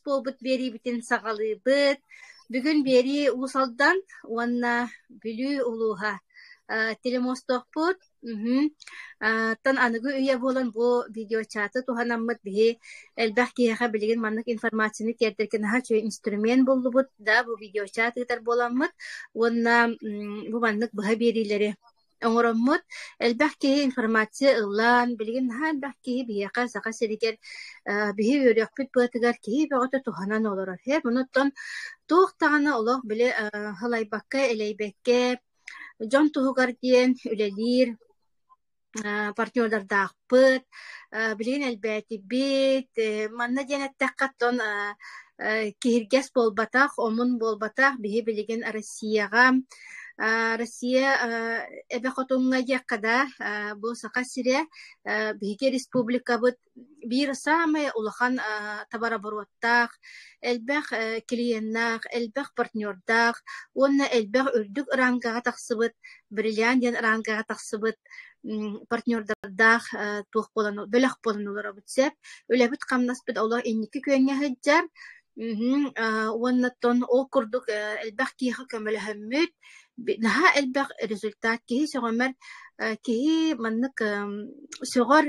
буолбут биэриибитин саҕалыыбыт. Бүгүн биэрии Уус Алдан уонна Бүлүү улууһа телемостуохпут. Тан аныгы үйэ буолан бу видеочаты туһанаммыт биһи элбэх киһиэхэ билигин маннык информацияны тиэрдэргэ наһаа үчүгэй инструмент буллубут да бу видеочат ыытар буоламмыт уонна бу маннык быһа биэриилэри оҥороммут, элбэх киһи информация ылан, билигин наһаа элбэх киһи биһиэхэ Саха сиригэр биһи үөрүөхпүт быатыгар киһи бөҕөтө туһанан олорор. Онуттан туох даҕаны олох били халайбакка, элэйбэккэ дьон туһугар диэн үлэлиир партнердардаахпыт, билигин элбээтибит. Манна диэн эттэххэ, оттон киһиргэс буолбатах, омун буолбатах, биһи билигин Россияҕа Россия Эбэ Хотуҥҥа диэххэ да, бу Саха сирэ биһиги республикабыт биир саамай улахан товарообороттаах, элбэх клиеннаах, элбэх партнердаах уонна элбэх үрдүк рангаҕа тахсыбыт, бриллиант диэн рангаҕа тахсыбыт партнердардаах туох буолан бөлөх буолан олоробут сөп. Үлэбит-хамнаспыт олох инники күөҥҥэ сылдьар. Уонна оттон ол курдук элбэх киһиэхэ көмөлөһөммүт, наһаа элбэх результат киһи сөҕүмэр киһи маннык сөҕөр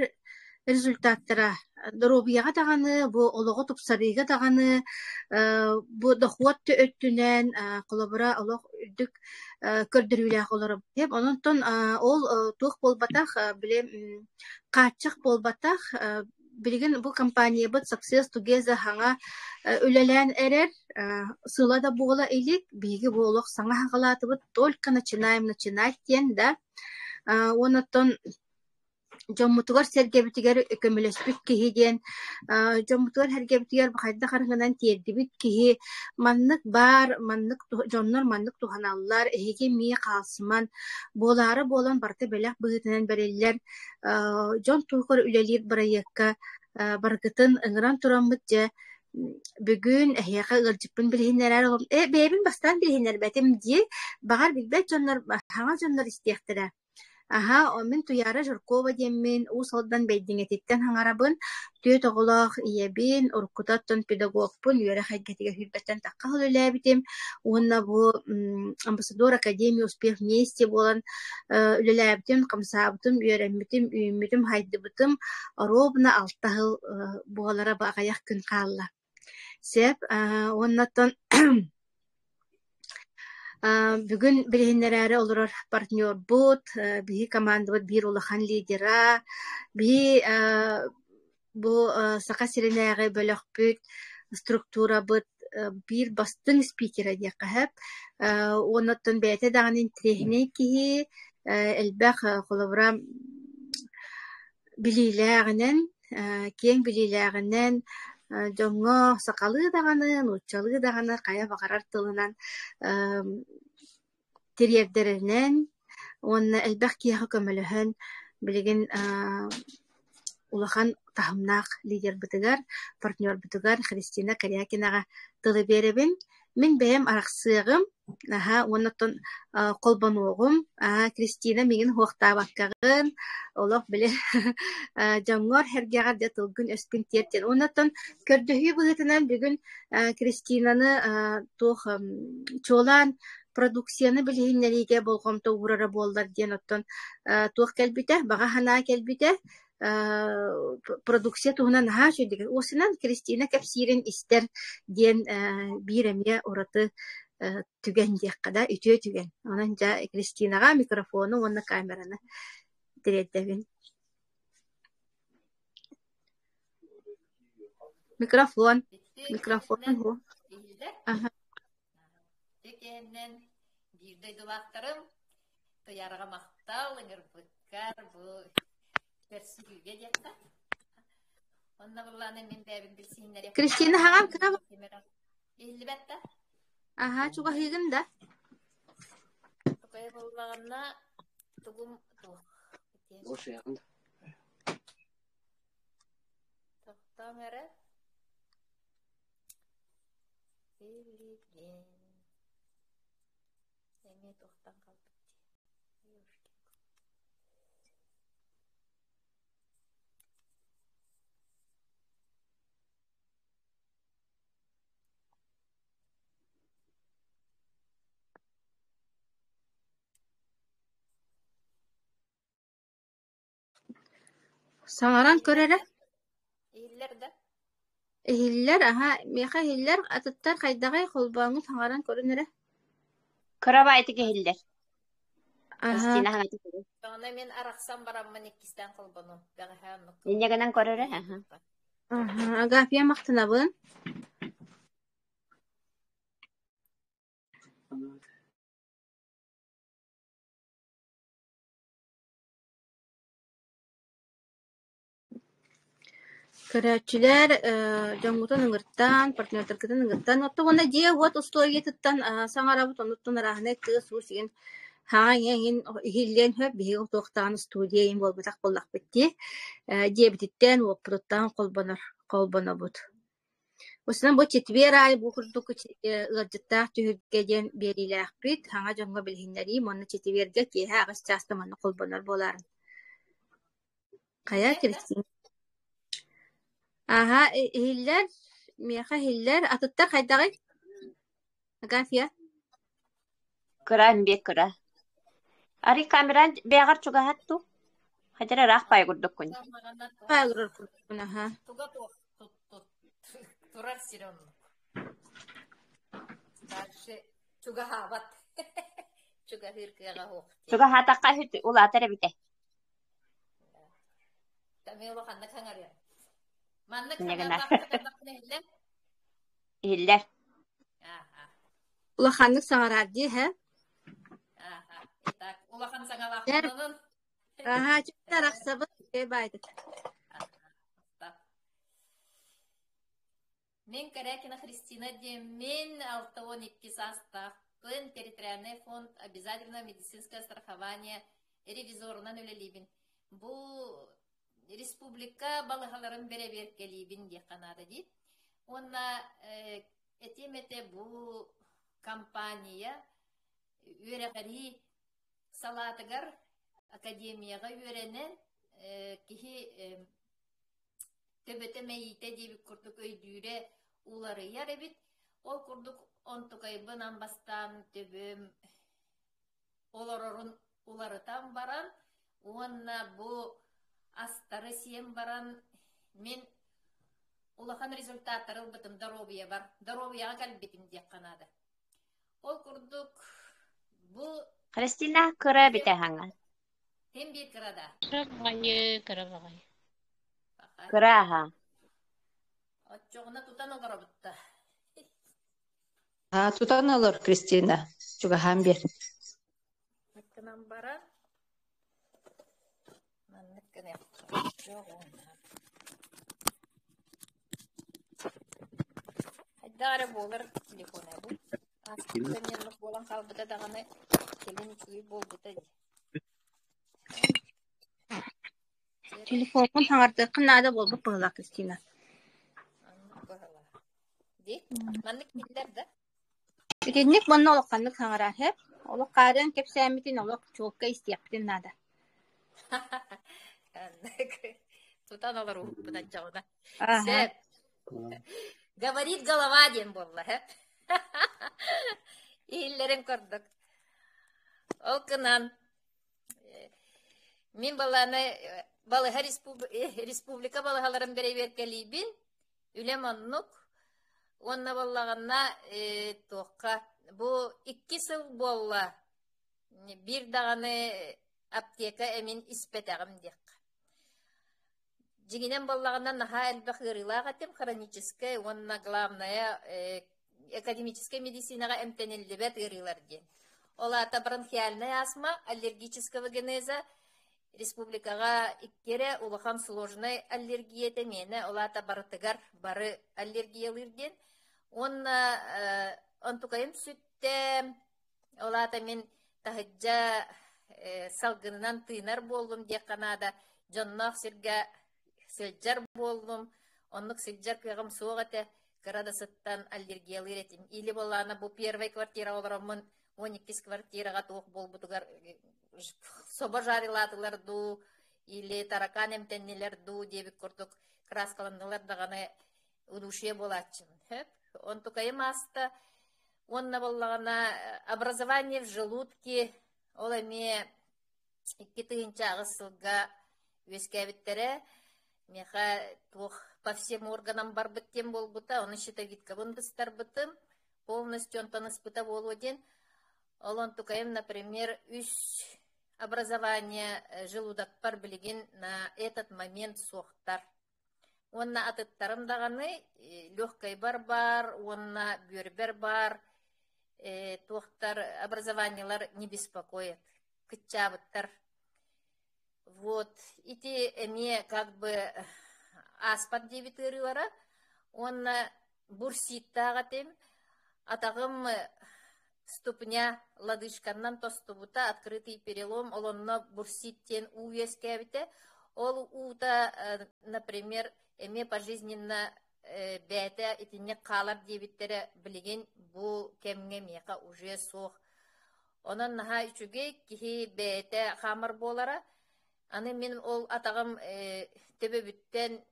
результаттара доруобуйаҕа даҕаны, бу олоҕу тупсарыыга даҕаны, бу дохуот өттүнэн холобура олох үрдүк көрдөрүүлээх олоробут. Онон ол туох буолбатах, били хааччах буолбатах, билигин бу компаниябыт Success Together саҥа үлэлээн эрэр, сыла да буола илик, биһиги бу олох саҥа саҕалаатыбыт, только начинаем начинать диэн да. Уонна оттон дьоммутугар-сэргэбитигэр көмөлөспүт киһи диэн, дьоммутугар-сэргэбитигэр хайдах арыгынан тиэрдибит киһи маннык баар, маннык дьоннор маннык туһаналлар, эһиги эмиэ хаалсыман, буолаары буолан барыта бэлэх быһыытынан бэриллэр дьон туһугар үлэлиир бырайыакка барыгытын ыҥыран тураммыт дьэ бүгүн эһиэхэ ыалдьыппын билиһиннэрэр э бэйэбин бастаан билиһиннэрбэтим дии баҕар билбэт дьоннор саҥа дьоннор истиэхтэрэ Аһаа, мин Туйаара Жиркова диэммин, Уус Алдан Бэйдиҥэтиттэн саҥарабын, түөрт оҕолоох ийэбин, уруккута оттон педагогпун, үөрэх эйгэтигэр сүүрбэттэн тахха сыл үлэлээбитим уонна бу амбассадор Академии Успех вместе буолан үлэлээбитим, хамсаабытым, үөрэммитим, үүммүтүм, хайдыбытым оруобуна алта сыл буолара бу аҕыйах күн хаалла. Сөп, уонна оттон Бүгүн билиһиннэрээри олорор партнербут, биһи командабыт биир улахан лидера, биһи бу Саха сиринээҕи бөлөхпүт, структурабыт биир бастыҥ спикерэ диэххэ сөп. Уонна оттон бэйэтэ даҕаны интэриэһинэй киһи, элбэх холобура Билиилээҕинэн, киэҥ билиилээҕинэн дьоҥҥо сахалыы даҕаны, нууччалыы даҕаны хайа баҕарар тылынан тириэрдэринэн уонна элбэх киһиэхэ көмөлөһөн билигин улахан таһымнаах лидербытыгар, партнербутугар Христина Корякинаҕа тылы биэрэбин. Мин бэйэм арахсыаҕым, аһа уонна оттон холбонуоҕум. Аа Кристина миигин суохтаабаккаҕын, олох били дьоҥҥор-сэргэҕэр дьэ тылгын-өскүн тиэртин. Уонна оттон көрдөһүү быһыытынан бүгүн Кристинаны туох чуолаан продукцияны билиһиннэриигэ болҕомто уурара буоллар диэн оттон туох кэлбитэ, баҕа санаа кэлбитэ продукция туһунан наһаа үчүгэйдик уосунан Кристина кэпсиирин истэр диэн биир эмиэ ураты түгэн диэххэ да үтүө түгэн. Онон дьэ Кристинаҕа микрофону уонна камераны тириэрдэбин. Микрофон. Микрофон. Аха. Ити кэннэн биир дойдулаахтарым Туйаараҕа махтал ыҥырбыккар бу көрсүһүүгэ диэххэ. Онно буоллаҕына мин бэйэбин билсиһиннэриэхпин Кристина хаҕан кыра Иһиллибэт да? Аһа, чугаһыыгын да? Тукай буоллаҕына тугум туох Тохтооҥ эрэ. Билигин эмиэ туохтан хаалбыт дии Саҥаран көр Иһиллэр эрэ. да? Иһиллэр да? Иһиллэр, аһа, миэхэ иһиллэр, атыттар хайдаҕый, холбооҥҥут саҥаран көрүн эрэ. Кыра баайтык иһиллэр. Аһа, Кристина хаҥатык көрөр. Тоҕуна мин арахсан бараммын иккистээн холбонуом. Бэҕэһээ оннук Инньэ гыммытым. гынан көрөрө. Аха. аһа, Агафья махтанабын. Көрөөччүлэр дьоҥҥутун ыҥыртаан, партнердаргытын ыҥыртаан, оттон уонна дьиэ-уот устуоруйатыттан саҥарабыт, оннуттан арааһынай тыас-уус игин хаҥа иҥин иһиллиэн сөп, биһиги туохтаан студия иҥин буолбатах буоллахпыт дии, дьиэбититтэн, уоппутуттан холбонор холбонобут. Устунан бу четверг аайы бу курдук ыалдьыттаах түһүлгэ диэн биэриилээхпит, саҥа дьоҥҥо билиһиннэриим уонна четвергэ киэһэ 8 чааста манна холбонор буоларын. Хайа, Иһиллэр да? Кристина? Аһа, иһиллэр, миэхэ иһиллэр. Атыттар хайдаҕый? Агафья? Кыра эмиэ кыра. Арый камеран бэйэҕэр чугаһат дуу? Хайдах ыраах баай курдуккун. Маҕанна туох Файлырар курдукпун, аһа. туга туох тут тут турар сирэ оннук. Дальше чугаһаабат. Чугаһыыр кыаҕа суох диэн. Чугаһаатахха үһү улаатар эбитэ. Эмиэ улаханнык хаҥарыам. Маннык Инньэ гынар. хаҥардахпына иһиллэр? Иһиллэр. Ааха. Улаханнык саҥараар дии, һэ? Ааха. Итак, улахан саҥалаахпын онон. Аһа, чэ, арахсабыт. Бай-бай. Мин Корякина Христина диэммин, 62 саастаахпын, территориальный фонд обязательного медицинское страхование ревизорунан үлэлиибин. Бу республика балыһаларын бэрэбиэркэлиибин диэххэ наада дии. Уонна этиэм этэ бу компания үөрэҕирии салаатыгар академияҕа үөрэнэн киһи төбөтө мэйиитэ диэбит курдук өйдүүрэ уларыйар эбит. Ол курдук онтукайбын аан бастаан төбөм олорорун уларытан баран уонна бу астары сиэн баран мин улахан результаттары ылбытым доруобуйабар, доруобуйаҕа кэлбитим диэххэ наада. Ол курдук бу Христина кыра эбитэ хаҥа. Ким биир кыра да? Кыра баҕайы, кыра баҕайы. Кыра аһа. Оччоҕуна тутан олоробут да. Аа, тутан олор, Кристина. Чугаһаан биэр. Гынан баран маннык гыныахха. Хайдах эрэ буолар телефона бу. Ааспыкка эмиэ оннук буолан хаалбыта даҕаны кэлин үчүгэй буолбута дии. Телефоҥҥун саҥардыаххын наада буолбут быһыылаах, Кристина. Оннук быһыылаах. Дии, маннык биллэр да? Итинник уонна улаханнык саҥарар сөп. Олох хаарыан кэпсээммитин олох чуолкай истиэхпитин наада. Оннук. Тутан олорууппут оччоҕуна. Аһа. Сөп. Говорит голова диэн буолла, сөп. Иһиллэрин курдук. Ол гынан Мин балааны балыһа республика балаһаларын бэрэбиэркэлиибин. Үлэм оннук. Уонна буоллаҕына туохха бу 2 сыл буолла биир даҕаны аптека эмин испэтэҕим диэххэ. Дьиҥинэн буоллаҕына наһаа элбэх ыарыылаах этим, хроническай уонна главное академическай медицинаҕа эмтэниллибэт ыарыылар диэн. Ол аата бронхиальнай астма, аллергического генеза, республикаҕа икки эрэ улахан сложнай аллергия этэ миэнэ, ол аата барытыгар бары аллергиялыыр диэн. Уонна онтукайым сүттэ, Ол аата мин таһырдьа салгынынан тыынар буоллум диэххэ наада, дьонноох сиргэ сылдьар буоллум, оннук сылдьар кыаҕым суох этэ, кыра да сыттан аллергиялыыр этим. Или буоллаҕына бу первай квартираҕа олороммун 12 квартираҕа туох буолбутугар собо жарилаатылар дуу, или таракан эмтэннилэр дуу диэбит курдук краскаланнылар даҕаны удушье буолааччыбын. Сөп. Онтукайым ааста. Уонна буоллаҕына образование в желудке ол эмиэ 2008 сылга Үөскээбиттэрэ. Миэхэ туох по всем органам барбыт диэн буолбута, ону щитовидкабын быстарбытым, полностью онтон ыспыта буолуо диэн. Ол онтукайым, например, үс образование желудокпар билигин на этот момент суохтар. Уонна атыттарым даҕаны легкайбар баар уонна бүөрбэр баар туохтар образованиелар не беспокоят, кыччаабыттар. Вот ити эмиэ как бы ааспат диэбит ыарыылара уонна бурситтаах этим, атаҕым ступня лодыжканнан тостубута, открытый перелом, ол онно бурсит диэн уу үөскээбитэ. Ол уута, например, эмиэ пожизненно бэйэтэ итинник хаалар диэбиттэрэ билигин бу кэмҥэ миэхэ уже суох. Онон наһаа үчүгэй киһи бэйэтэ хаамар буолара. Аны мин ол атаҕым төбөбүттэн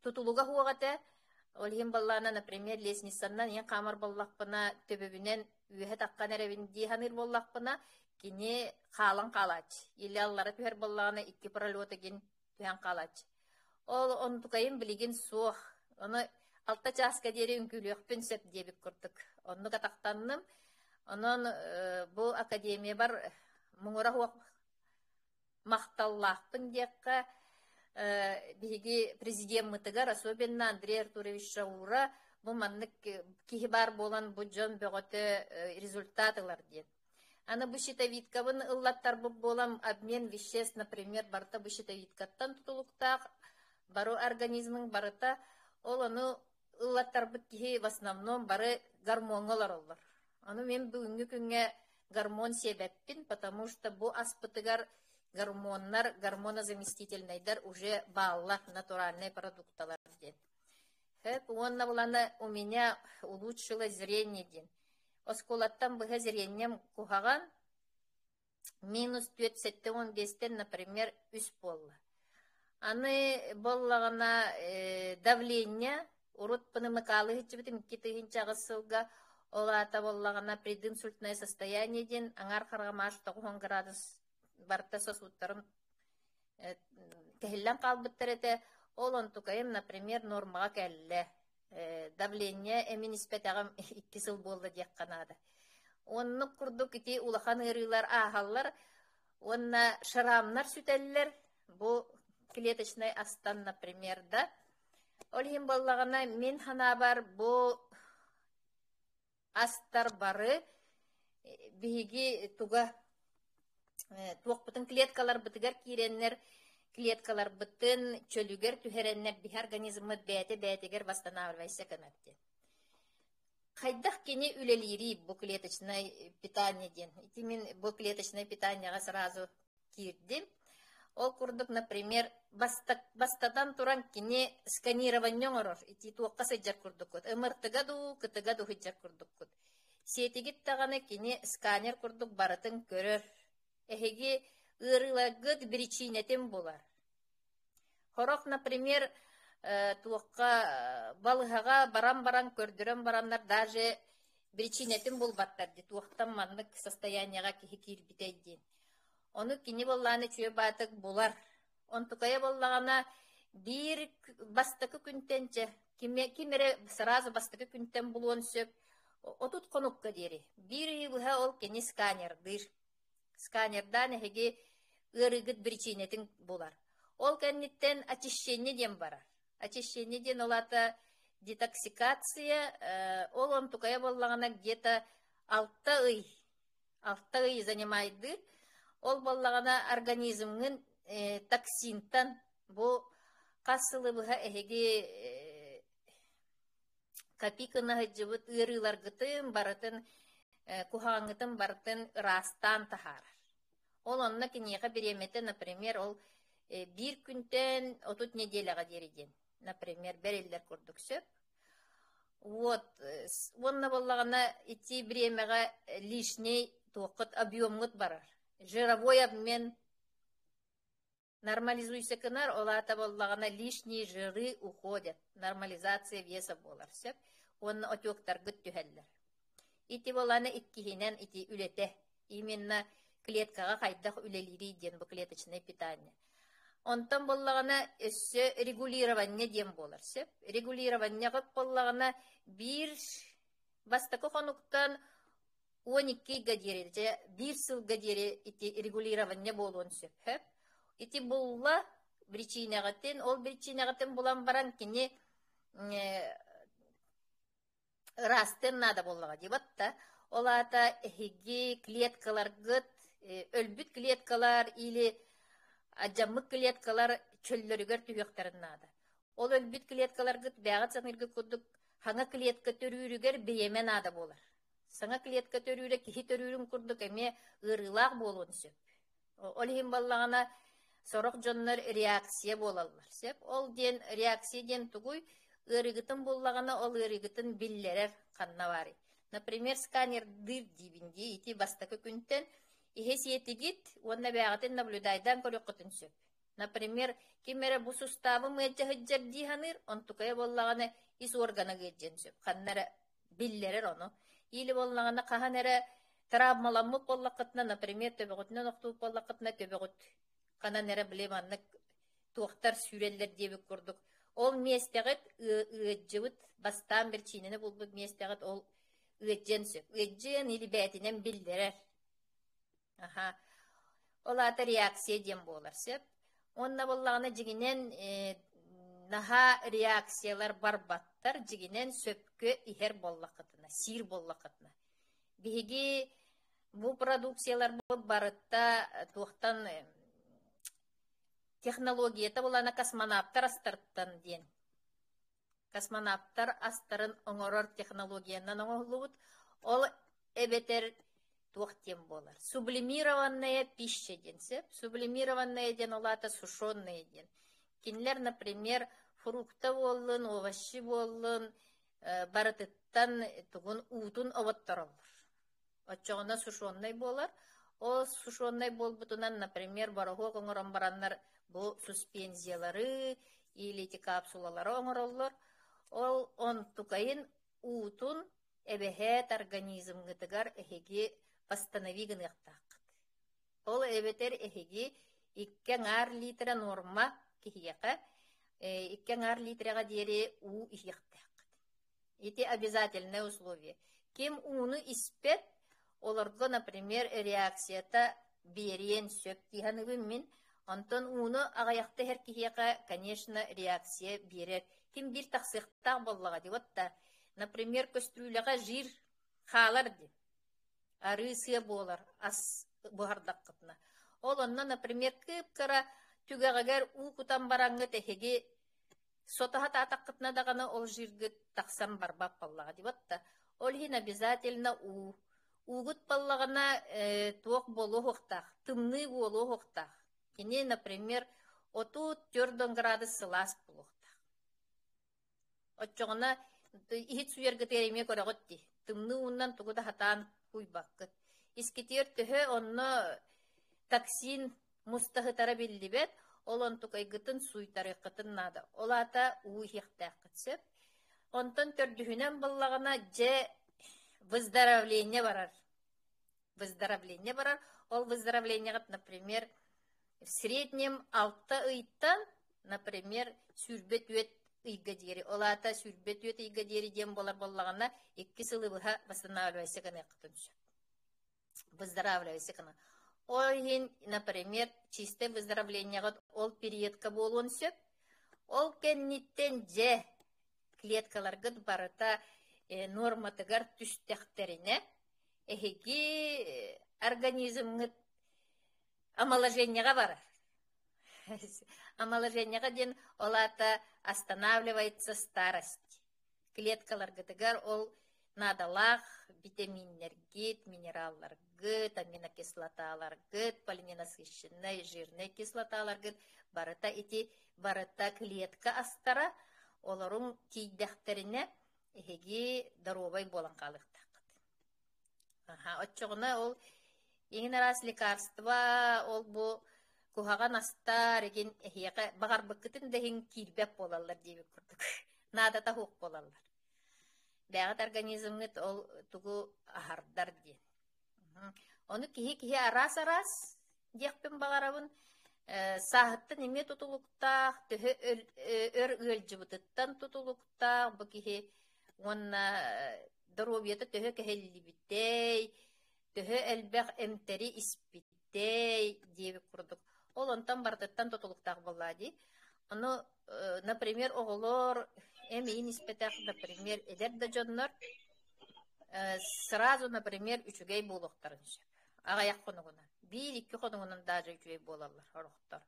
тутулуга суох этэ. Ол иһин баллаана, например, лестницанан ийэн хаамар буоллахпына, төбөбүнэн үөһэ таххан эрэбин дии саныыр буоллахпына, кини хаалан хаалааччы. Или аллара түһэр буоллаҕына, икки пролета гин түһэн хаалааччы. Ол онтукайым билигин суох. Ону алта чааска диэри үҥкүүлүөхпүн сөп диэбит курдук. Оннук атахтанным. Онон бу академиябар муҥура суох махталлаахпын диэххэ, биһиги президеммытыгар, особенно Андрей Артурович Шаура, бу маннык киһи баар буолан бу дьон бөҕөтө результат ылар диэн. Аны бу щитовидкабын ыллаттарбыт буолан обмен веществ, например, барыта бу щитовидкаттан тутулуктаах, бары организмыҥ барыта, ол ону ыллаттарбыт киһи в основном бары гормоҥҥа олороллор. Ону мин бүгүҥҥү күҥҥэ гормон сиэбэппин, потому что бу аспытыгар гормоннар, гормонозаместительнайдар уже бааллар, натуральнай продукталар диэн. Хөп уонна булана у меня улучшилось зрение диэн. Оскуолаттан быһа зрением куһаҕан, минус 4,75-тэн, например, үс буолла. Аны буоллаҕына давление урут ПНМК-лыы сылдьыбытым 2008 сылга, ол аата буоллаҕына прединсультное состояние диэн аҥаар хараҕым аас 90 градус барыта сосудтарым кэһиллэн хаалбыттар этэ. Ол онтукайым, например, нормаҕа кэллэ. Давление эмин испэтэҕим икки сыл буолла диэххэ наада. Оннук курдук ити улахан ыарыылар ааһаллар уонна шрамнар сүтэллэр. Бу клеточнай астан, например, да. Ол иһин буоллаҕына, мин санаабар, бу астар бары биһиги туга туохпутун клеткаларбытыгар киирэннэр клеткаларбытын чөлүгэр түһэрэннэр биһи организммыт бэйэтэ бэйэтигэр восстанавливайся гынар диэн. Хайдах кини үлэлиирий бу клеточное питание диэн. Ити мин бу клеточное питаниеҕа сразу киирдим. Ол курдук, например, бастатан туран кини сканирование оҥорор. Ити туохха сылдьар курдуккут? МРТ-га дуу, КТ-га дуу сылдьар курдуккут. Сиэтигит даҕаны кини сканер курдук барытын көрөр. Эһиги ыарыыларгыт биричиинэтин булар. Сорох, например, туохха балыһаҕа баран-баран көрдөрөн бараннар даже биричиинэтин булбаттар дии, туохтан маннык состояниеҕа киһи киирбитэй диэн. Ону кини буоллаҕына үчүгэй баатык булар. Онтукайа буоллаҕына биир бастакы күнтэн чэ ким, ким эрэ сразу бастакы күнтэн булуон сөп 30 хонукка диэри. Биир ыйы быһа ол кини сканердыыр. Сканердаан эһиги ыарыыгыт биричиинэтин булар. Ол кэнниттэн очищение диэн барар. Очищение диэн ол аата детоксикация, ол онтукайа буоллаҕына где-то алта ый, алта ый занимайдыыр. Ол буоллаҕына организмҥын токсинтан бу хас сылы быһа эһиги копи гына сылдьыбыт ыарыыларгытын барытын куһаҕаҥҥытын барытын ыраастаан таһаарар. Ол онно киниэхэ бириэмэтэ, например, ол биир күнтэн 30 неделяҕа диэри диэн, например, бэриллэр курдук сөп. Вот, уонна буоллаҕына ити бириэмэҕэ лишний туоххут объемҥут барар. Жировой обмен Нормализуйся гынар, ол аата буоллаҕына лишние жиры уходят, нормализация веса буолар сөп уонна отектаргыт түһэллэр. Ити буоллаҕына иккиһинэн ити үлэтэ именно клеткаҕа хайдах үлэлиирий диэн бу клеточное питание. Онтон буоллаҕына өссө регулирование диэн буолар сөп. Регулированиеҕыт буоллаҕына биир бастакы хонуктан 12 ыйга диэри, дьэ биир сылга диэри ити регулирование буолуон сөп. Ити булла биричиинэҕитин, ол биричиинэҕитин булан баран кини ыраастыан наада буоллаҕа дии батта. Ол аата эһиги клеткаларгыт, өлбүт клеткалар или алдьаммыт клеткалар чөллөрүгэр түһүөхтэрин наада. Ол өлбүт клеткаларгыт бэйэҕит саныыргыт курдук хаҥа клетка төрүүрүгэр бириэмэ наада буолар. Саҥа клетка төрүүрэ киһи төрүүрүн курдук эмиэ ыарыылаах буолуон сөп. Ол иһин буоллаҕына сорох дьоннор реакция буолаллар. Сөп. Ол диэн реакция диэн тугуй? Ыарыыгытын буллаҕына ол ыарыыгытын биллэрэр ханна баарый? Например, сканердыыр диибин дии. Ити бастакы күнтэн иһэ сиэтигит уонна бэйэҕитин наблюдайдаан көрүөххүтүн сөп. Например, ким эрэ бу сустаабым ыалдьа сылдьар дии саныыр, онтукайа буоллаҕына ис органа ыалдьыан сөп. Ханна эрэ биллэрэр ону. Или буоллаҕына хаһан эрэ травмаламмыт буоллаххытына, например, төбөҕүтүнэн охтубут буоллаххытына, төбөҕүт ханан эрэ били маннык туохтар сүүрэллэр диэбит курдук. Ол миэстэҕит ыалдьыбыт, бастаан биричиинэни булбут миэстэҕит ол ыалдьыан сөп. Ыалдьыан или бэйэтинэн биллэрэр. Аха. Ол аата реакция диэн буолар сөп. Уонна буоллаҕына дьиҥинэн наһаа реакциялар барбаттар, дьиҥинэн сөпкө иһэр буоллаххытына, сиир буоллаххытына. Биһиги бу продукцияларбыт барыта туохтан технологията булана космонавтар астартан диэн Космонавтар астарын оҥорор технологиянан оҥоһуллубут, ол эбэтэр туох диэн буолар сублимированная пища диэн сөп. Сублимированная диэн ол аата сушеные диэн. Кинилэр, например, фрукта буоллун, овощи буоллун, барытыттан тугун уутун оботтороллор. Оччоҕуна сушеннай буолар. Ол сушеннай буолбутунан, например, бороһуок оҥорон бараннар бу суспензиялары или эти капсулалары оҥороллор. Ол онтукайын уутун эбэһээт организмҥытыгар эһиги восстанови гыныахтааххыт. Ол эбэтэр эһиги икки аҥаар литра нуорма киһиэхэ икки аҥаар литрэҕэ диэри уу иһиэхтээххит. Ити обязательное условие. Ким ууну испэт, олорго, например, реакцията биэриэн сөп дии саныыбын мин. Онтон ууну аҕыйахта иһэр киһиэхэ, конечно, реакция биэрэр. Ким биир тахсыахтаах буоллаҕа дии, вот да. Например, көстүүлэҕэ жир хаалар дии. Арыы сыа буолар ас буһардаххытына. Ол онно, например, кып-кыра түгэҕигэр уу кутан бараҥҥыт эһиги Сото сатаатаххытына даҕаны ол жиргыт тахсан барбат буоллаҕа дии батта. Ол иһин обязательно уу. Уугут буоллаҕына туох буолуо суохтаах, тымныы буолуо суохтаах. Кини, например, 34 градус сылаас буолуохтаах. Оччоҕуна иһит сууйаргытыгар эмиэ көрөҕүт дии. Тымныы уунан тугу да сатаан куйбаккыт. Искитигэр төһө онно токсин муста сытара биллибэт, ол онтукайгытын сууйтарыаххытын наада. Ол аата уу иһиэхтээххит сөп. Онтон төрдүһүнэн буоллаҕына, дьэ, выздоровление барар. Выздоровление барар. Ол выздоровлениеҕыт, например, в среднем алта ыйтан, например, 24 ыйга диэри, ол аата 24 ыйга диэри диэн буолар буоллаҕына, икки сылы быһа восстанавливайся гыныаххытын сөп. Выздоравливайся гына. Ол иһин, например, чистое выздоровлениеҕыт ол периодка буолуон сөп. Ол кэнниттэн дьэ клеткаларгыт барыта нуорматыгар түстэхтэринэ, эһиги организмҥыт омоложениеҕа барар. Омоложениеҕа диэн ол аата останавливается старость. Клеткаларгытыгар ол наадалаах битэмииннэргит, минералларгыт, аминокислоталаргыт, полиненасыщеннай, жирнай кислоталаргыт барыта ити барыта клетка астара олоруҥ тиийдэхтэринэ эһиги доруобай буолан хаалыахтааххыт. Аха, оччоҕуна ол иҥин араас лекарство, ол бу куһаҕан астар игин эһиэхэ баҕарбыккытын да иһин киирбэт буолаллар диэбит курдук. Наадата суох буолаллар. Бэйэҕит организмҥыт ол тугу аһардар диэн. Ону киһи-киһи араас-араас диэхпин баҕарабын. Сааһыттан эмиэ тутулуктаах, төһө өр ыалдьыбытыттан тутулуктаах бу киһи уонна доруобуйата төһө кэһиллибитэй, төһө элбэх эмтэри испитэй диэбит курдук. Ол онтон барытыттан тутулуктаах буоллаа дии. Ону, например, оҕолор эмиин испэтэх, например, эдэр да дьоннор сразу, например, үчүгэй буолуохтарын сөп. Аҕыйах хонугунан. Биир-икки хонугунан даже үчүгэй буолаллар сорохтор.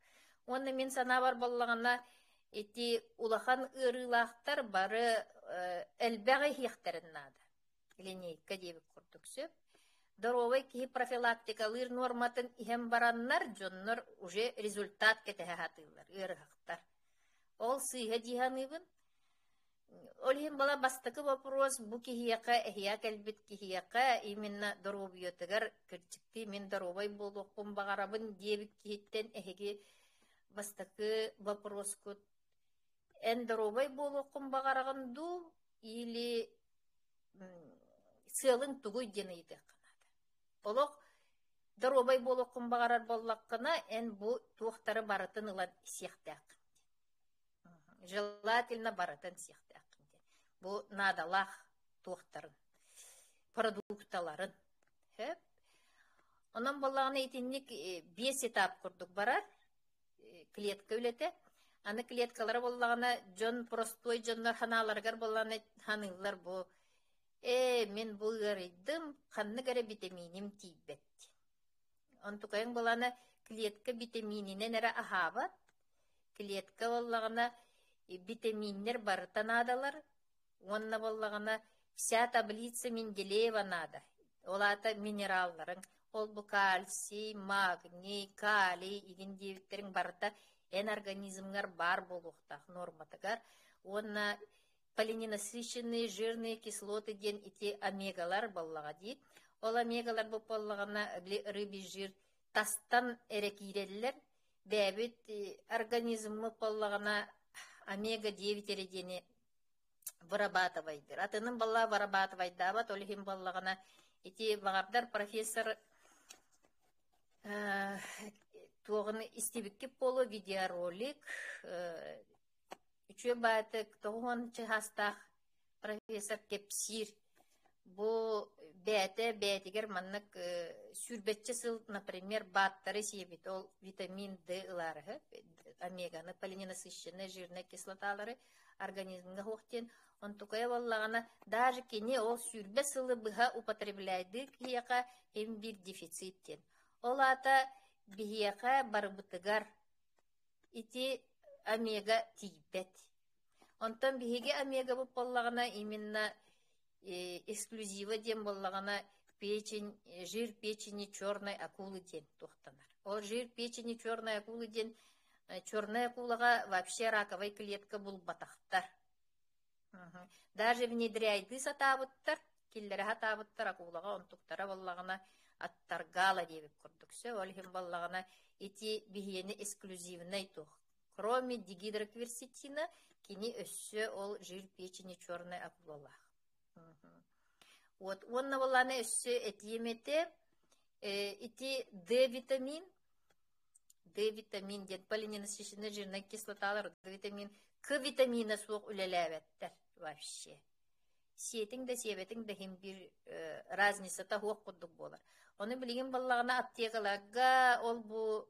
Уонна мин санаабар буоллаҕына, ити улахан ыарыылаахтар бары элбэҕи иһиэхтэрин наада. Линейка диэбит курдук сөп. Доруобай киһи профилактикалыыр нуорматын иһэн бараннар, дьоннор уже результат кэтэһэ сатыыллар, ыарыһахтар. Ол сыыһа дии саныыбын. Ол иһин була бастакы вопрос бу киһиэхэ, эһиэхэ кэлбит киһиэхэ именно доруобуйатыгар кырдьыктыы мин доруобай буолуохпун баҕарабын диэбит киһиттэн эһиги бастакы вопроскут эн доруобай буолуоххун баҕараҕын дуу или сыалыҥ тугуй диэн ыйытыахха наада. Олох доруобай буолуоххун баҕарар буоллаххына, эн бу туохтары барытын ылан сиэхтээххин. Желательно барытын сиэхтээххин диэн. Бу наадалаах туохтарын, продукталарын. Сөп. Онон буоллаҕына итинник биэс этап курдук барар клетка үлэтэ. Аны клеткалара буоллаҕына дьон простой дьоннор ханааларыгар буоллаҕына ханыыллар бу ээ мин бу ыарыйдым ханнык эрэ битэмииним тиийбэт диэн. Онтукайыҥ буоллаҕына клетка битэмиининэн эрэ аһаабат. Клетка буоллаҕына битэмииннэр барыта наадалар уонна буоллаҕына вся таблица Менделеева наада. Ол аата минералларыҥ, ол бу кальций, магний, калий игин диэбиттэриҥ барыта эн организмҥар баар буолуохтаах нуорматыгар уонна полиненасыщенные жирные кислоты диэн ити омегалар буоллаҕа дии. Ол омегалар буоллаҕына рыбий жир тастан эрэ киирэллэр. Бэйэбит организммыт буоллаҕына омега-9 эрэ диэни вырабатывайдыр. Атынын балла вырабатывайдаабат, ол иһин буоллаҕына ити баҕардар профессор туоҕун истибиккит буолуо видеоролик үчүгэй баайытык 90 чаастаах профессор кэпсиир. Бу бэйэтэ бэйэтигэр маннык сүүрбэччэ сыл, например, бааттары сиэбит, ол витамин D ылаарыһы, омеганы, полиненасыщенные жирные кислоталары организмҥа суох диэн. Онтукайа буоллаҕына, даже кини ол 20 сылы быһа употребляйдыы киһиэхэ им биир дефицит диэн. Ол аата биһиэхэ барыбытыгар ити омега тиийбэт. Онтон биһиги омегабыт буоллаҕына именно эксклюзива диэн буоллаҕына печень, жир печени черной акулы диэн туохтанар. Ол жир печени черной акулы диэн черная акулаҕа вообще раковай клетка булбатахтар. Даже внедряйдыы сатаабыттар, киллэрэ сатаабыттар акулаҕа онтуктара буоллаҕына аттаргаала диэбит курдук сөп. Ол иһин буоллаҕына ити биһиэни эксклюзивнай туох Кроме дигидрокверцетина, кини өссө ол жир печени черной акулалаах. Вот. Уонна буоллаҕына өссө этиэм этэ, ити D-витамин, D-витамин диэн полиненасыщенный жирная кислоталар, D-витамин К витамина суох үлэлээбэттэр вообще. Сиэтиҥ да сиэбэтиҥ да иһин биир разницата суох курдук буолар. Ону билигин буоллаҕына аптекаларга ол бу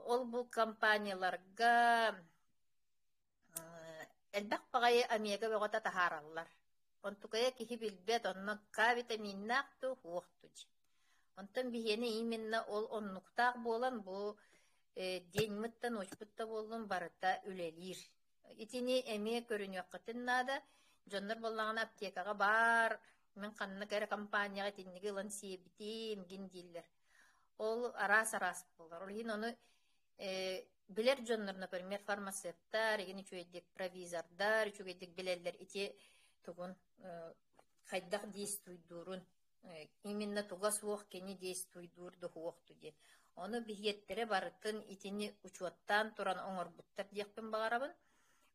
ол-бу компанияларга элбэх баҕайы омега бөҕөтө таһаараллар. Онтукайа киһи билбэт, онно К витаминнаах дуу, суох дуу диэн. Онтон биһиэнэ именно ол оннуктаах буолан бу деньмыт да, ночьпут да буоллун барыта үлэлиир. Итини эмиэ көрүнүөххүтүн наада. Дьоннор буоллаҕына аптекаҕа баар, мин ханнык эрэ компанияҕа итинниги ылан сиэбитим гин дииллэр. Ол араас-араас буолар. Ол иһин ону билэр дьоннор, например, фармацевтар, игин үчүгэйдик провизордар үчүгэйдик билэллэр ити тугун хайдах действуйдуурун именно туга суох кини действуйдуур да суохту диэн. Ону биһиэттэрэ барытын итини учуоттаан туран оҥорбуттар диэхпин баҕарабын.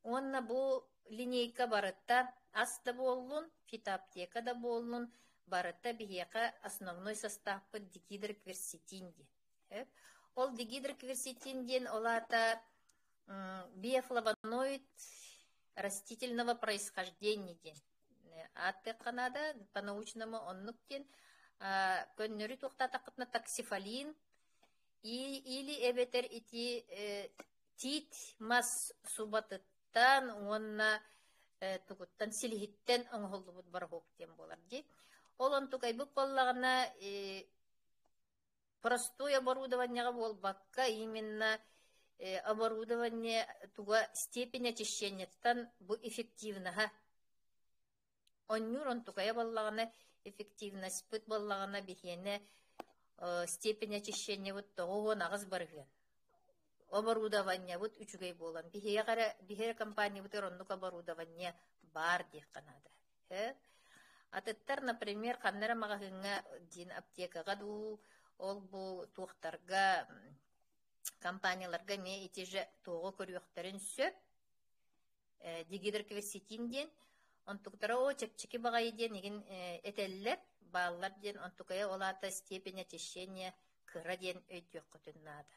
Уонна бу линейка барыта ас да буоллун, фитоаптека да буоллун, барыта биһиэхэ основной составпыт дигидрокверцетин диэн. Ол дигидрокверцетин диэн ол аата биофлавоноид растительного происхождения диэн ааттыахха наада, по-научному оннук диэн. Көннөрү туохтаатаххытына таксифалин или эбэтэр ити тиит мас субатыттан уонна тугуттан силиһиттэн оҥоһуллубут бороһуок диэн буолар дии. Ол онтукайбыт буоллаҕына простой оборудованиеҕа буолбакка, именно оборудование туга степень очищениеттан бу эффективноһа Онньуур онтукайа буоллаҕына, эффективностьпыт буоллаҕына биһиэнэ степень очищениебыт 98%. Оборудованиебыт үчүгэй буолан, биһиэхэ эрэ биһи эрэ компаниябытыгар оннук оборудование баар диэххэ наада. Атыттар, например, ханна эрэ маҕаһыыҥҥа диэн аптекаҕа дуу, ол-бу туохтарга компанияларга эмиэ ити же туоҕу көрүөхтэрин сөп. Дигидрокверцетин диэн, онтуктара оо чэпчэки баҕайы диэн игин этэллэр, бааллар диэн онтукайа ол аата степень очищения кыра диэн өйдүөххүтүн наада.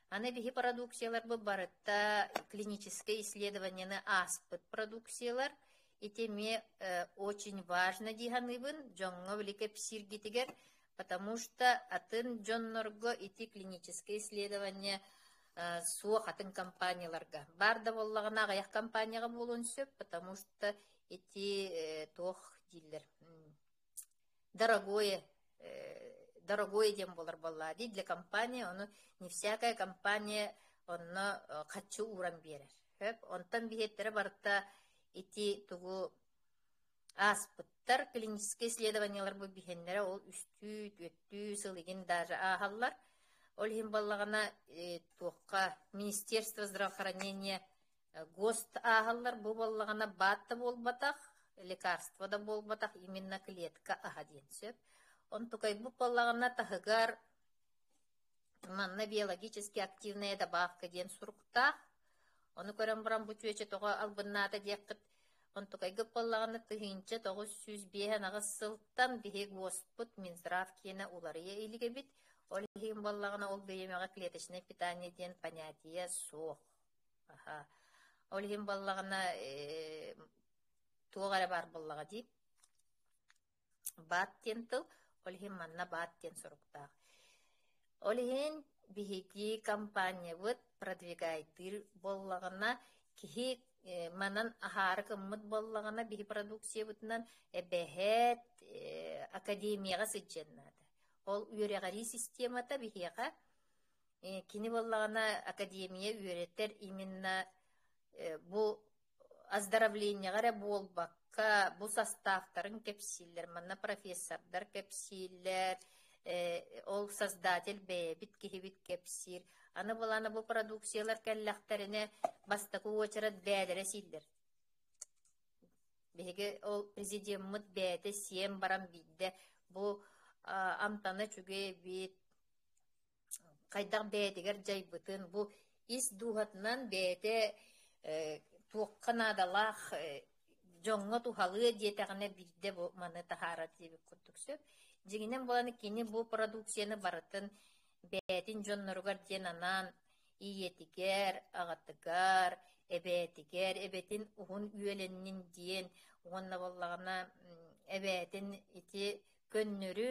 Аны биһи продукцияларбыт барыта клиническэй исследованиены ааспыт продукциялар. Ити эмиэ очень важно дии саныыбын дьоҥҥо били кэпсииргитигэр, потому что атын дьоннорго ити клиническое исследование суох атын компанияларга. Баар да буоллаҕына аҕыйах компанияҕа буолуон сөп, потому что ити туох дииллэр дорогое дорогое диэн буолар буоллаа дии для компании, ону не всякая компания онно хаччы ууран биэрэр. Сөп. Онтон биһиэттэрэ барыта ити тугу ааспыттар клиническэй исследованиелар бу биһиэннэрэ ол үстүү, түөртүү сыл игин даже ааһаллар. Ол иһин буоллаҕына туохха Министерство здравоохранения ГОСТ ааһаллар, бу буоллаҕына БАД да буолбатах, лекарство да буолбатах, именно клетка аһа диэн сөп. Онтукайбыт буоллаҕына таһыгар Манна биологически активная добавка диэн суруктаах. Ону көрөн баран бу чүөчэ тоҕо албыннаата диэххит. Онтукайгыт буоллаҕына 1958 сылтан биһи ГОСТпут Минздрав киэнэ уларыйа илик эбит. Ол иһин буоллаҕына ол бириэмэҕэ клеточное питание диэн понятие суох. Аха. Ол иһин буоллаҕына туох эрэ баар буоллаҕа дии. Баат диэн тыл, ол иһин манна баат диэн суруктаах. Ол иһин биһиги компаниябыт продвигайдыыр буоллаҕына, киһи манан аһаары гыммыт буоллаҕына, биһи продукциябытынан эбэһээт академияҕа сылдьыан наада. Ол үөрэҕирии системата биһиэхэ кини буоллаҕына академия үөрэтэр именно бу оздоровлениеҕа эрэ буолбакка, бу састааптарын кэпсииллэр, манна профессордар кэпсииллэр, ол создатель бэйэбит киһибит кэпсиир. Аны былаана бу продукциялар кэллэхтэринэ бастакы уочарат бээлэрэ сииллэр. Биһиги ол президеммыт бэйэтэ сиэн баран биирдэ бу амтана үчүгэй эбит, хайдах бэйэтигэр дьайбытын, бу ис дууһатынан бэйэтэ туохха наадалаах дьоҥҥо туһалыа диэтэҕинэ биирдэ бу маны таһаарар диэбит курдук сөп. Дьиҥинэн буолан кини бу продукцияны барытын бэйэтин дьонноругар диэн анаан ийэтигэр, аҕатыгар, эбээтигэр, эбэтин уһун үөлэннин диэн уонна буоллаҕына эбээтин ити көннөрү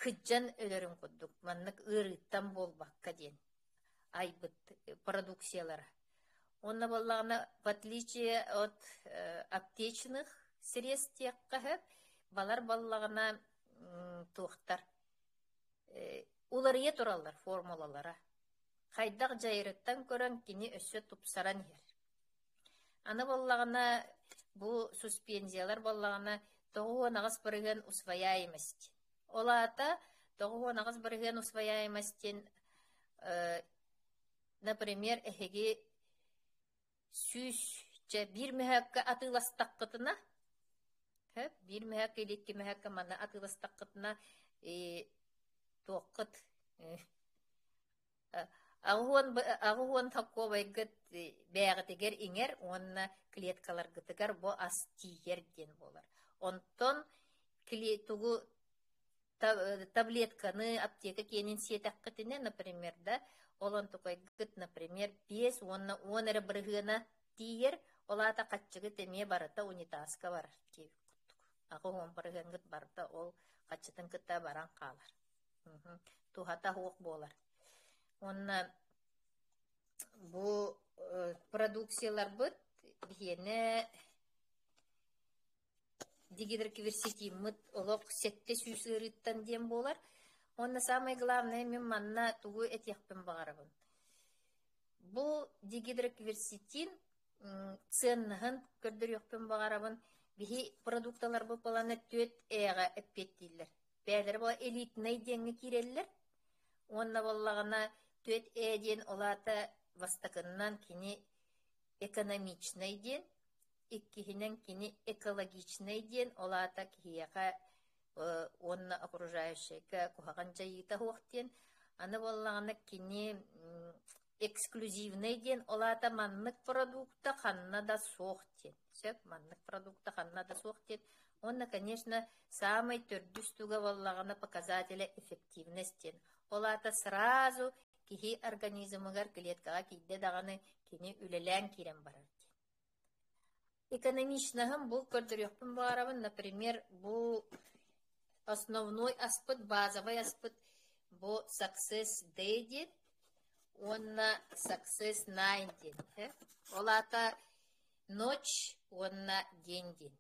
кыдьан өлөрүн курдук маннык ыарыыттан буолбакка диэн айбыт продукциялара. Уонна буоллаҕына в отличие от аптечных средств диэххэ сөп, балар буоллаҕына туохтар уларыйа тураллар формулалара. Хайдах дьайарыттан көрөн кини өссө тупсаран иһэр. Аны буоллаҕына бу суспензиялар буоллаҕына 98% усвояемость. Ол аата 98% усвояемость диэн например, эһиги сүүсчэ биир мөһөөккө атыыластаххытына, биир мөһөөккө или икки мөһөөккө манна атыыластаххытына туоххут 80 солкуобайгыт бээҕитигэр иҥэр уонна клеткаларгытыгар бу ас тиийэр диэн буолар. Онтон тугу. Таблетканы аптека киэнин сиэтэххитинэ, например, да, ол онтукайгыт, например, 5 уонна 10 эрэ бырыһыана тиийэр, ол аата хаччыгыт эмиэ барыта унитазка барар диэбит курдук. 80 бырыһыаҥҥыт барыта ол хаччытын кытта баран хаалар. Туһата суох буолар. Уонна бу продукцияларбыт биһиэнэ Дигидрокверситиммыт олох 700 ыарыыттан диэн буолар. Уонна самое главное мин манна тугу этиэхпин баҕарабын. Бу дигидрокверситин ценноһын көрдөрүөхпүн баҕарабын. Биһи продукталарбыт балана түөрт ээҕэ эппиэттииллэр. Бэйэлэрэ буола элитнэй диэҥҥэ киирэллэр. Уонна буоллаҕына түөрт ээ диэн ол аата бастакыннан кини экономичнай диэн, Иккиһинэн, кини экологичнай диэн, ол аата киһиэхэ уонна окружающайга куһаҕан дьайыыта суох диэн. Аны буоллаҕына кини эксклюзивнай диэн, ол аата маннык продукта ханна да суох диэн. Сөп, маннык продукта ханна да суох диэн. Уонна, конечно, саамай төрдүс туга буоллаҕына показателя эффективность диэн. Ол аата сразу киһи организмыгар клеткаҕа киирдэ даҕаны кини үлэлээн киирэн барар диэн. Экономичноһын бу көрдөрүөхпүн баҕарабын, например, бу основной аспыт, базовай аспыт бу Success Day диэн уонна Success Nine диэн. Ол аата ночь уонна день диэн.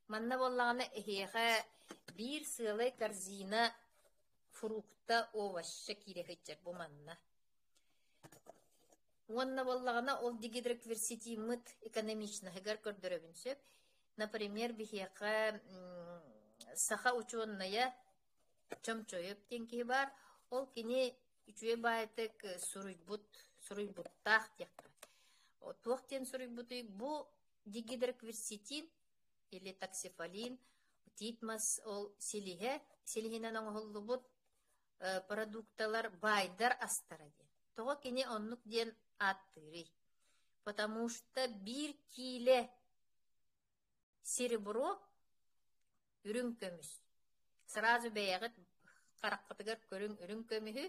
Манна буоллаҕына эһиэхэ биир сыалай корзина фрукта, овоща киирэ сылдьар бу манна. Уонна буоллаҕына ол дигидрокверситиммыт экономичноһыгар көрдөрөбүн сөп. Например, биһиэхэ саха учуонайа Чомчоев диэн киһи баар. Ол кини үчүгэй баайытык суруйбут, суруйбуттаах диэххэ. Туох диэн суруйбутуй? Бу дигидрокверситин или таксифолин, тиит мас ол силиһэ, силиһинэн оҥоһуллубут продукталар баайдар астара диэн. Тоҕо кини оннук диэн ааттыырый? Потому что биир киилэ серебро үрүҥ көмүс. Сразу бэйэҕит хараххытыгар көрүҥ үрүҥ көмүһү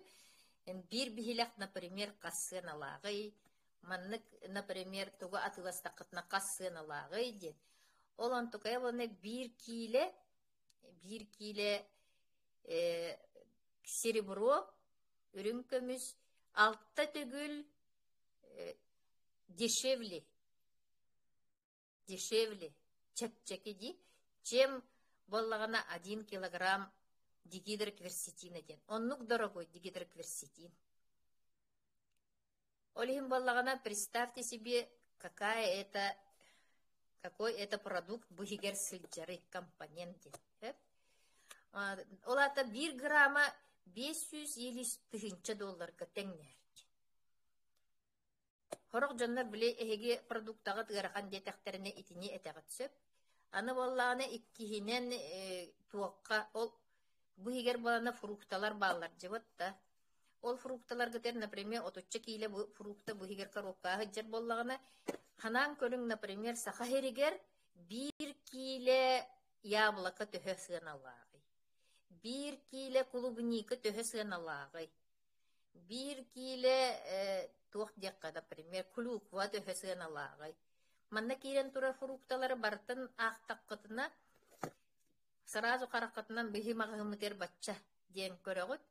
биир биһилэх, например, хас сыаналааҕый, маннык, например, тугу атыыластаххытына хас сыаналааҕый диэн. Ол онтукайа уонна биир киилэ биир киилэ серебро, үрүҥ көмүс алта төгүл дешевле, дешевле, чэпчэки дии, чем буоллаҕына один килограмм дигидрокверсетина диэн. Оннук дорогой дигидрокверсетин. Ол иһин буоллаҕына, представьте себе, какая это, какой это продукт быһыгар сылдьарый компонент диэн. Ол аата биир грамма 550 тыһыынча долларга тэҥнэһэр. Сорох дьоннор били эһиги продуктаҕыт ыарахан диэтэхтэринэ итини этэҕит сөп. Аны буоллаҕына иккиһинэн туохха ол бу иһигэр буолана фрукталар бааллар дьыбыт да. Ол фрукталаргытыгар, например, отучча киилэ бу фрукта бу иһигэр коробкаҕа сылдьар буоллаҕына, ханаан көрүҥ, например, Саха сиригэр биир киилэ яблоко төһө сыаналааҕый? Биир киилэ клубника төһө сыаналааҕый? Биир киилэ туох диэххэ, например, клюква төһө сыаналааҕый? Манна киирэн турар фрукталары барытын аахтаххытына, сразу хараххытынан биһи маҕаһыыммытыгар бачча диэн көрөҕүт.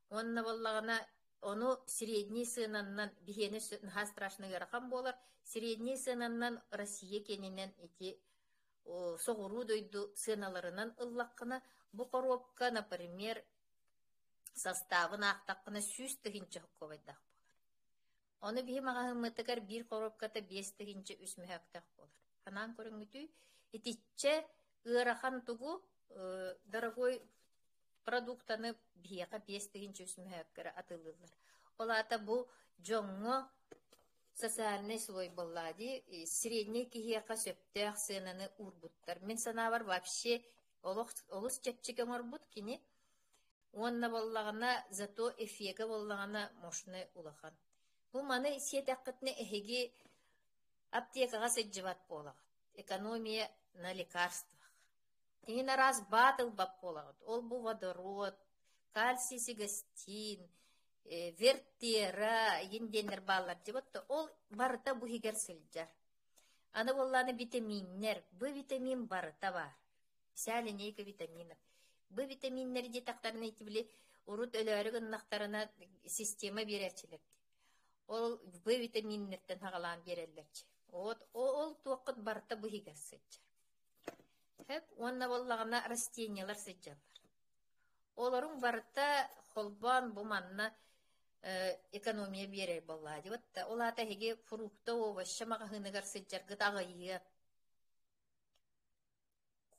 Уонна буоллаҕына ону средний сыананнан биһиэнэ наһаа страшно ыарахан буолар. Средний сыананнан Россия киэнинэн ити соҕуруу дойду сыаналарынан ыллаххына, бу коробка, например, састаабын аахтаххына 100 000 сокуобайдаах буолар. Ону биһи маҕаһыыммытыгар биир коробката 5 300 мөһөөктөөх буолар. Ханаан көрүҥҥүтүй, итиччэ ыарахан тугу дорогой продуктаны биһиэхэ 5300 мөһөөккөрө атыылыыллар. Ол аата бу дьоҥҥо социальнай слой буоллаа дии, средний киһиэхэ сөптөөх сыананы уурбуттар. Мин санаабар вообще олох олус чэпчэки оҥорбут кини. Уонна буоллаҕына зато эффегэ буоллаҕына мощный улахан. Бу маны сиэтэххитинэ эһиги аптекаҕа сылдьыбат буолаҕыт. Экономия на лекарствах. Иһин араас баат ылбат буолаҕыт. Ол бу водород, кальций сигастин, вертера иһин диэннэр бааллар дии вот ол барыта бу иһигэр сылдьар. Аны буоллаҕына витаминнэр. Б витамин барыта баар. Вся линейка витаминов. Б витаминнэри диэтэхтэринэ ити били урут өлөөрү гыннахтарына система биэрээччилэр дии. Ол Б витаминнэртэн саҕалаан биэрэллэрчи. Вот ол туоххут барыта бу иһигэр сылдьар. Сөп уонна буоллаҕына растениелар сылдьаллар. Олоруҥ барыта холбоон бу манна экономия биэрэр буоллаҕа дии вот ол аата эһиги фрукта, овоща маҕаһыыныгар сылдьаргыт аҕыйыа.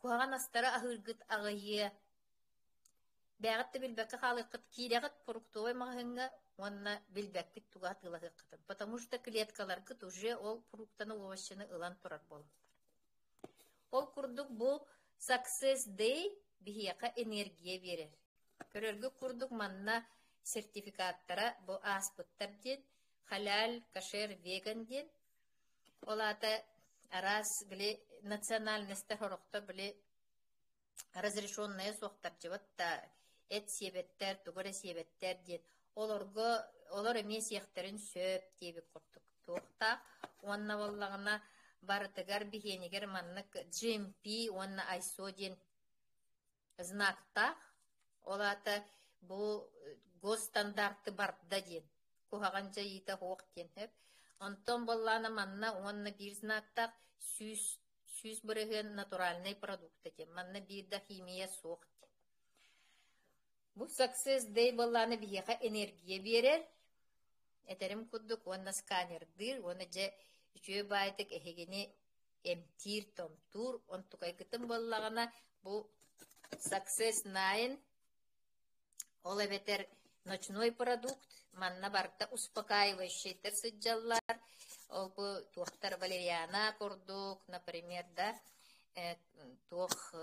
Куһаҕан астары аһыыргыт аҕыйыа. Бэйэҕит да билбэккэ хаалыаххыт, киирэҕит фруктовай маҕаһыыҥҥа уонна билбэккит тугу атыылаһыаххытын. Потому что клеткаларгыт уже ол фруктаны, овощаны ылан турар буолаллар. Ол курдук бу Success Day биһиэхэ энергия биэрэр. Көрөргүт курдук манна сертификаттара бу ааспыттар диэн, халяль, кошер, веган диэн. Ол аата араас били национальностар сорохтор били разрешенная суохтар дьыбат да эт сиэбэттэр, тугу эрэ сиэбэттэр диэн олорго олор эмиэ сиэхтэрин сөп диэбит курдук туохтаах уонна буоллаҕына барытыгар биһиэнигэр маннык GMP уонна ISO диэн знактаах ол аата бу госстандарты барда диэн куһаҕан дьайыыта суох диэн сөп онтон буоллаҕына манна уонна биир знактаах 100% натуральнай продукта диэн манна биир да химия суох диэн Бу Success Day буоллаҕына биһиэхэ энергия биэрэр, этэрим курдук уонна сканердыыр уонна дьэ үчүгэй баайдык эһигини эмтиир-томтуур. Онтукайгытын буоллаҕына бу Success Nine ол эбэтэр ночной продукт, манна барыта успокаивающайдар сылдьаллар, ол бу туохтар валериана курдук, например, да, туох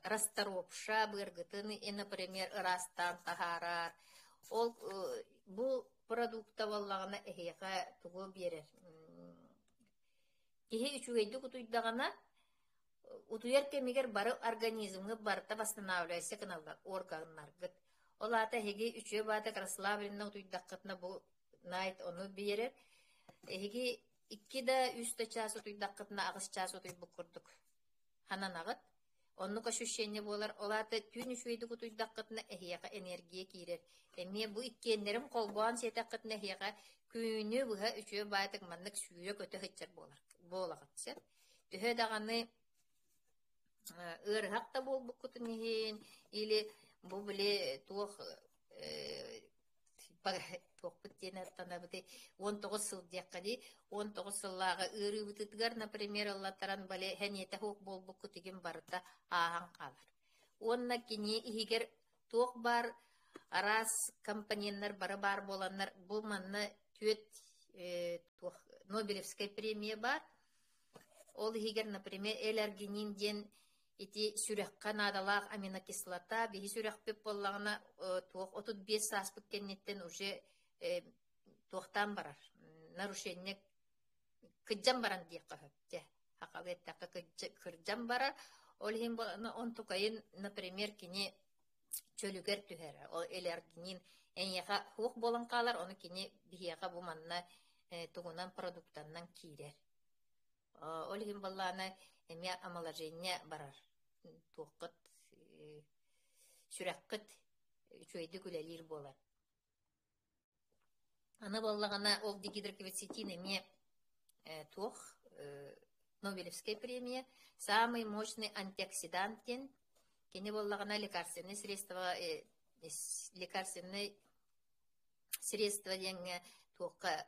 расторопша быаргытын, например, ыраастаан таһаарар. Ол бу продукта буоллаҕына эһиэхэ тугу биэрэр? Киһи үчүгэйдик утуйдаҕына, утуйар кэмигэр бары организмҥыт барыта восстанавливайся гыналлар, органнаргыт. Ол аата эһиги үчүгэй баатык расслабленно утуйдаххытына бу найт ону биэрэр. Эһиги Икки да, үс да чаас утуйдаххытына аҕыс чаас утуйбут курдук хананаҕыт. Оннук ощущение буолар. Ол аата түүн үчүгэйдик утуйдаххытына эһиэхэ энергия киирэр. Эмиэ бу иккиэннэрин холбоон сиэтэххитинэ эһиэхэ күнү быһа үчүгэй баайтык маннык сүүрэ-көтө сылдьар буолар буолаҕыт сөп. Төһө даҕаны ыарыһах да буолбуккутун иһин или бу били туох туохпут диэн аттанабытый 19 сыл диэххэ дии 19 сыллааҕы ыарыыбытыгар например ыллаттаран бали сэниэтэ суох буолбуккут игин барыта ааһан хаалар уонна кини иһигэр туох баар араас компоненнар бары баар буоланнар бу манна түөрт туох Нобелевскай премия баар ол иһигэр например L-аргинин диэн Ити сүрэххэ наадалаах аминокислота биһи сүрэхпит буоллаҕына туох 35 сааспыт кэнниттэн уже туохтаан барар нарушение кыдьан баран диэххэ сөп дьэ сахалыы эттэххэ кырдьан барар ол иһин онтукайын например кини чөлүгэр түһэрэр ол элэргинин эйиэхэ суох буолан хаалар ону кини биһиэхэ бу манна тугунан продуктаннан киирэр Ол иһин буоллаҕына эмиэ омоложение барар. Туоххут сүрэххит үчүгэйдик үлэлиир буолар. Аны буоллаҕына ол дигидрокверцетин эмиэ туох Нобелевскай премия самый мощный антиоксидант диэн кини буоллаҕына лекарственное средство лекарственный средство диэҥҥэ туохха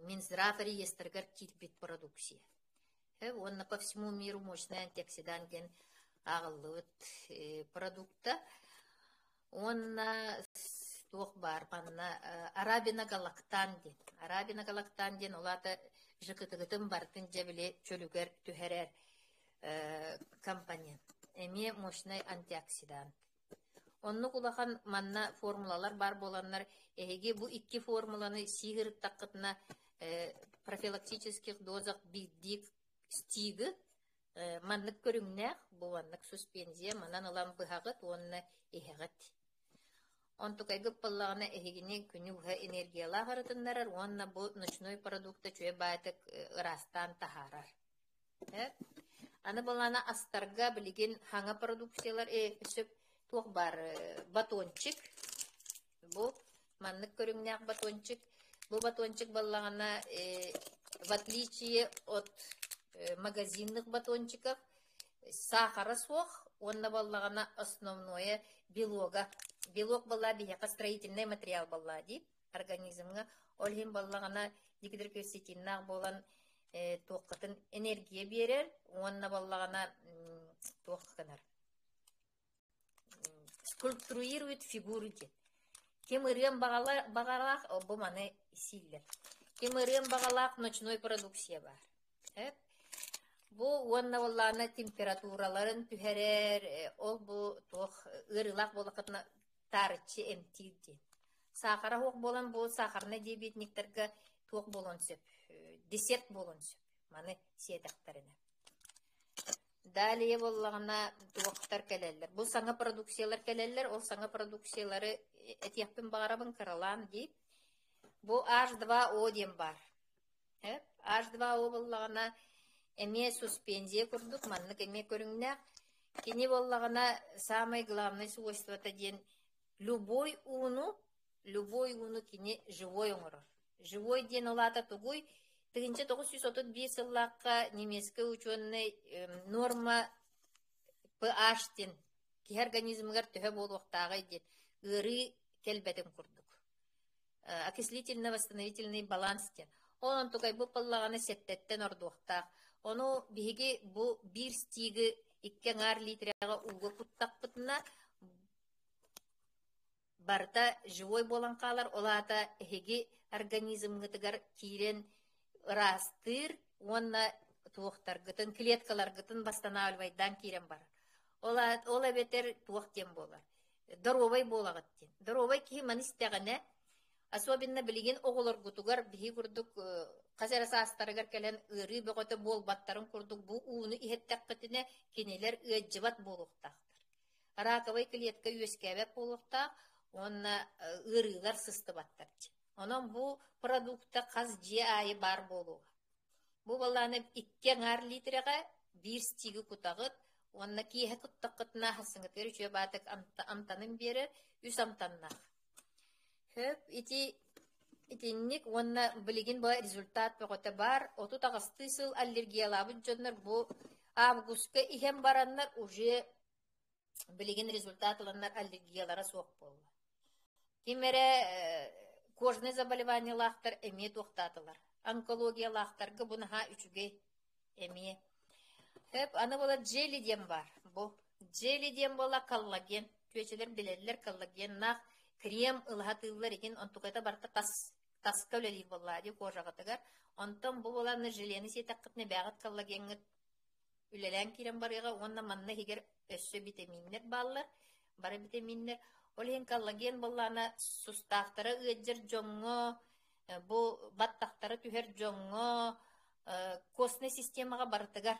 Минздрав реестрыгар киирбит продукция. Уонна по всему миру мощный антиоксидант диэн ааҕыллыбыт продукта. Уонна туох баар манна арабиногалактан диэн. Арабиногалактан диэн ол аата ЖКТ-гытын барытын дьэ били чөлүгэр түһэрэр компонент. Эмиэ мощный антиоксидант. Оннук улахан манна формулалар баар буоланнар, эһиги бу икки формуланы сии сырыттаххытына профилактических дозах биирдии стигы. Маннык көрүҥнээх, бу маннык суспензия манан ылан быһаҕыт уонна иһэҕит. Онтукайгыт буоллаҕына эһигини күнү быһа энергиялаах ырытыннарар уонна бу ночной продукта үчүгэй баайытык ыраастаан таһаарар. Аны былаана астарга билигин хаҥа продукциялар сөп туох баар батончик бу маннык көрүҥнээх батончик бу батончик буоллаҕына в отличие от магазинных батончиков саахара суох уонна буоллаҕына основное белога белок буолла биһиэхэ строительный материал буолла дии организмҥа ол иһин буоллаҕына дигидрокверцетиннаах буолан туоххатын энергия биэрэр уонна буоллаҕына туох гынар скульптурирует фигуру диэн ким ырыам баҕалаах бу маны сииллэр ким ырыам баҕалаах ночной продукция баар бу уонна буоллаҕына температураларын түһэрэр ол бу туох ыарыылаах буоллаххытына таарыччы эмтиир диэн Саахара суох буолан бу сахарнай диабетниктарга туох буолуон сөп? Десерт буолуон сөп. Маны сиэтэхтэринэ. Далее буоллаҕына туохтар кэлэллэр. Бу саҥа продукциялар кэлэллэр. Ол саҥа продукциялары этиэхпин баҕарабын кыралаан дии. Бу H2O диэн баар. H2O буоллаҕына эмиэ суспензия курдук маннык эмиэ көрүҥнээх. Кини буоллаҕына самый главный свойствота диэн Любой ууну, любой ууну кини живой оҥорор. Живой диэн ол аата тугуй? 1931 сыллаахха немецкэй учуонай норма pH диэн киһи организмыгар төһө буолуохтааҕый диэн ыарыы кэлбэтин курдук. Окислительно-восстановительный баланс диэн. Ол онтукайбыт буоллаҕына сэттэттэн ордуохтаах. Ону биһиги бу биир стигы икки аҥаар литрэҕэ ууга куттахпытына Барыта живой буолан хаалар, ол аата эһиги организмҥытыгар киирэн ыраастыыр уонна туохтаргытын, клеткаларгытын восстанавливайдаан киирэн барар. Ол, ол эбэтэр туох диэн буолар? Доруобай буолаҕыт диэн. Доруобай киһи маны истэҕинэ, особенно билигин оҕолоргутугар биһи курдук хас эрэ саастарыгар кэлэн ыарыы бөҕөтө буолбаттарын курдук бу ууну иһэттэххитинэ кинилэр ыалдьыбат буолуохтаахтар. Раковай клетка үөскээбэт буолуохтаах уонна ыарыылар сыстыбаттар дии. Онон бу продукта хас дьиэ аайы баар буолуоҕа. Бу балааны икки аҥаар литрэҕэ биир стигы кутаҕыт уонна киэһэ куттаххытына хассыҥытыгар үчүгэй баатык амтанын биэрэр үс амтаннаах. Хөп ити итинник уонна билигин бу результат бөҕөтө баар. 38 сыл аллергиялаабыт дьоннор бу августка иһэн бараннар уже билигин результат ыланнар аллергиялара суох буолла. Ким эрэ кожное заболеваниелаахтар эмиэ туохтаатылар. Онкологиялаахтарга бу наһаа үчүгэй эмиэ. Хөп, аны буолар джели диэн баар. Бу джели диэн буола коллаген. Чүөчэлэр билэллэр коллагеннаах крем ылаһатыыллар игин онтуката барыта тас таска үлэлиир буоллаа дии кожаҕытыгар. Онтон бу буолан желени сиэтэххитинэ бэҕит коллагеҥҥыт үлэлээн киирэн барыаҕа уонна манна иһигэр өссө битэмииннэр бааллар, бары битэмииннэр. Ол иһин коллаген буоллаҕына сустаахтара ыалдьар дьоҥҥо, бу баттахтара түһэр дьоҥҥо, костнай системаҕа барытыгар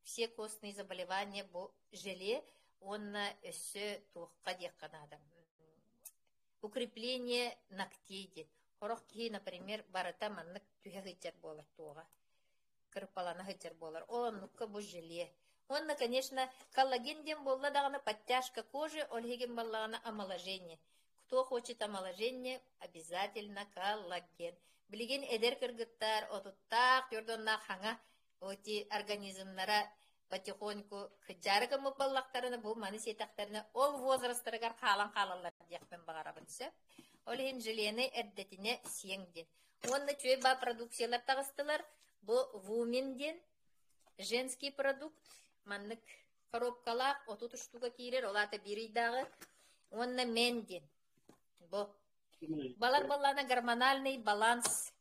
все костные заболевания бу желе уонна өссө туохха диэххэ наада укрепление ногтей диэн. Сорох киһи, например, барыта маннык түһэ сылдьар буолар туоҕа кырпалана сылдьар буолар. Ол оннукка бу желе. Уонна, конечно, коллаген диэн буолла даҕаны подтяжка кожи, ол иһигин буоллаҕына омоложение. Кто хочет омоложение, обязательно коллаген. Билигин эдэр кыргыттар отуттаах, түөрт хаҥа эти организмнара потихоньку кыдьаары гыммыт буоллахтарына, бу маны сиэтэхтэринэ, ол возрастарыгар хаалан хаалаллар диэхпин баҕарабын сөп. Ол иһин желени эрдэтинэ сиэҥ диэн. Уонна үчүгэй баа продукциялар таҕыстылар. Бу Вумен диэн женский продукт. Маннык коробкалаах 30 штука киирэр, ол аата биир ыйдааҕы. Уонна Мен диэн. Бу. Балар баллаана гормональный баланс.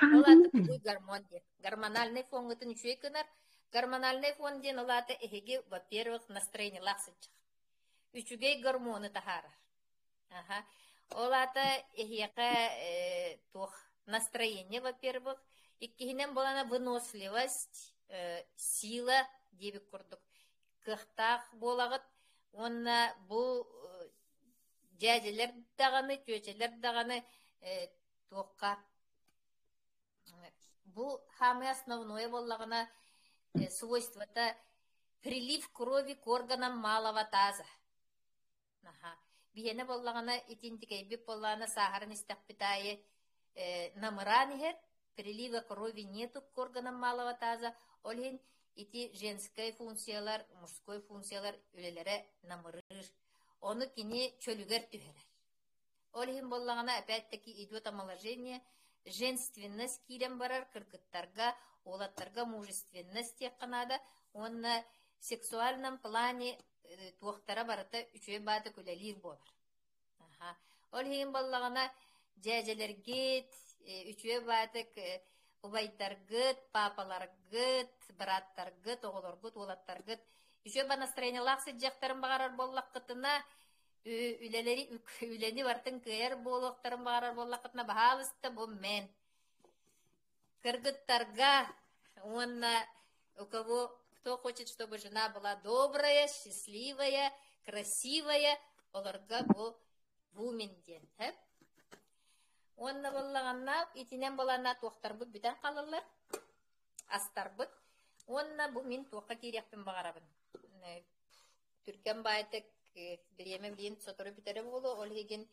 Ол аата тугуй гормон диэн. Гормональный фоҥҥутун үчүгэй гынар. Гормональный фон диэн ол аата эһиги, во-первых, настроениелаах сылдьар. Үчүгэй гормону таһаарар. Аха. Ол аата эһиэхэ туох настроение, во-первых. Иккиһинэн буолана выносливость. сила диэбит курдук кыахтаах буолаҕыт уонна бу дьээдьэлэр даҕаны, чүөчэлэр даҕаны туохха бу самое основное буоллаҕына свойствота прилив крови к органам малого таза. Наһаа. Биһиэнэ буоллаҕына итинтикэйбит буоллаҕына сааһыран истэхпит аайы намыраан иһэр, прилива крови нету к органам малого таза, ол иһин ити женскай функциялар, мужской функциялар үлэлэрэ намырыыр. Ону кини чөлүгэр түһэрэр. Ол иһин буоллаҕына опять-таки идет омоложение, женственность киирэн барар кыргыттарга, уолаттарга мужественность диэххэ наада уонна сексуальном плане туохтара барыта үчүгэй баатык үлэлиир буолар. Аха. Ол иһин буоллаҕына дьээдьэлэргит, үчүгэй баатык убайдаргыт, паапаларгыт, бырааттаргыт, оҕолоргут, уолаттаргыт үчүгэй ба настроениелаах сылдьыахтарын баҕарар буоллаххытына үлэлэри үлэни барытын кыайар буолуохтарын баҕарар буоллаххытына баһаалыста бу мэн кыргыттарга уонна у кого кто хочет чтобы жена была добрая счастливая красивая олорго бу бумин диэн һэп уонна буоллаҕына итинэн буоланна туохтарбыт бүтэн хаалаллар астарбыт уонна бу мин туохха киириэхпин баҕарабын Түргэн баайтык бириэмэ билигин сотору бүтэрэ буолуо, ол иһигин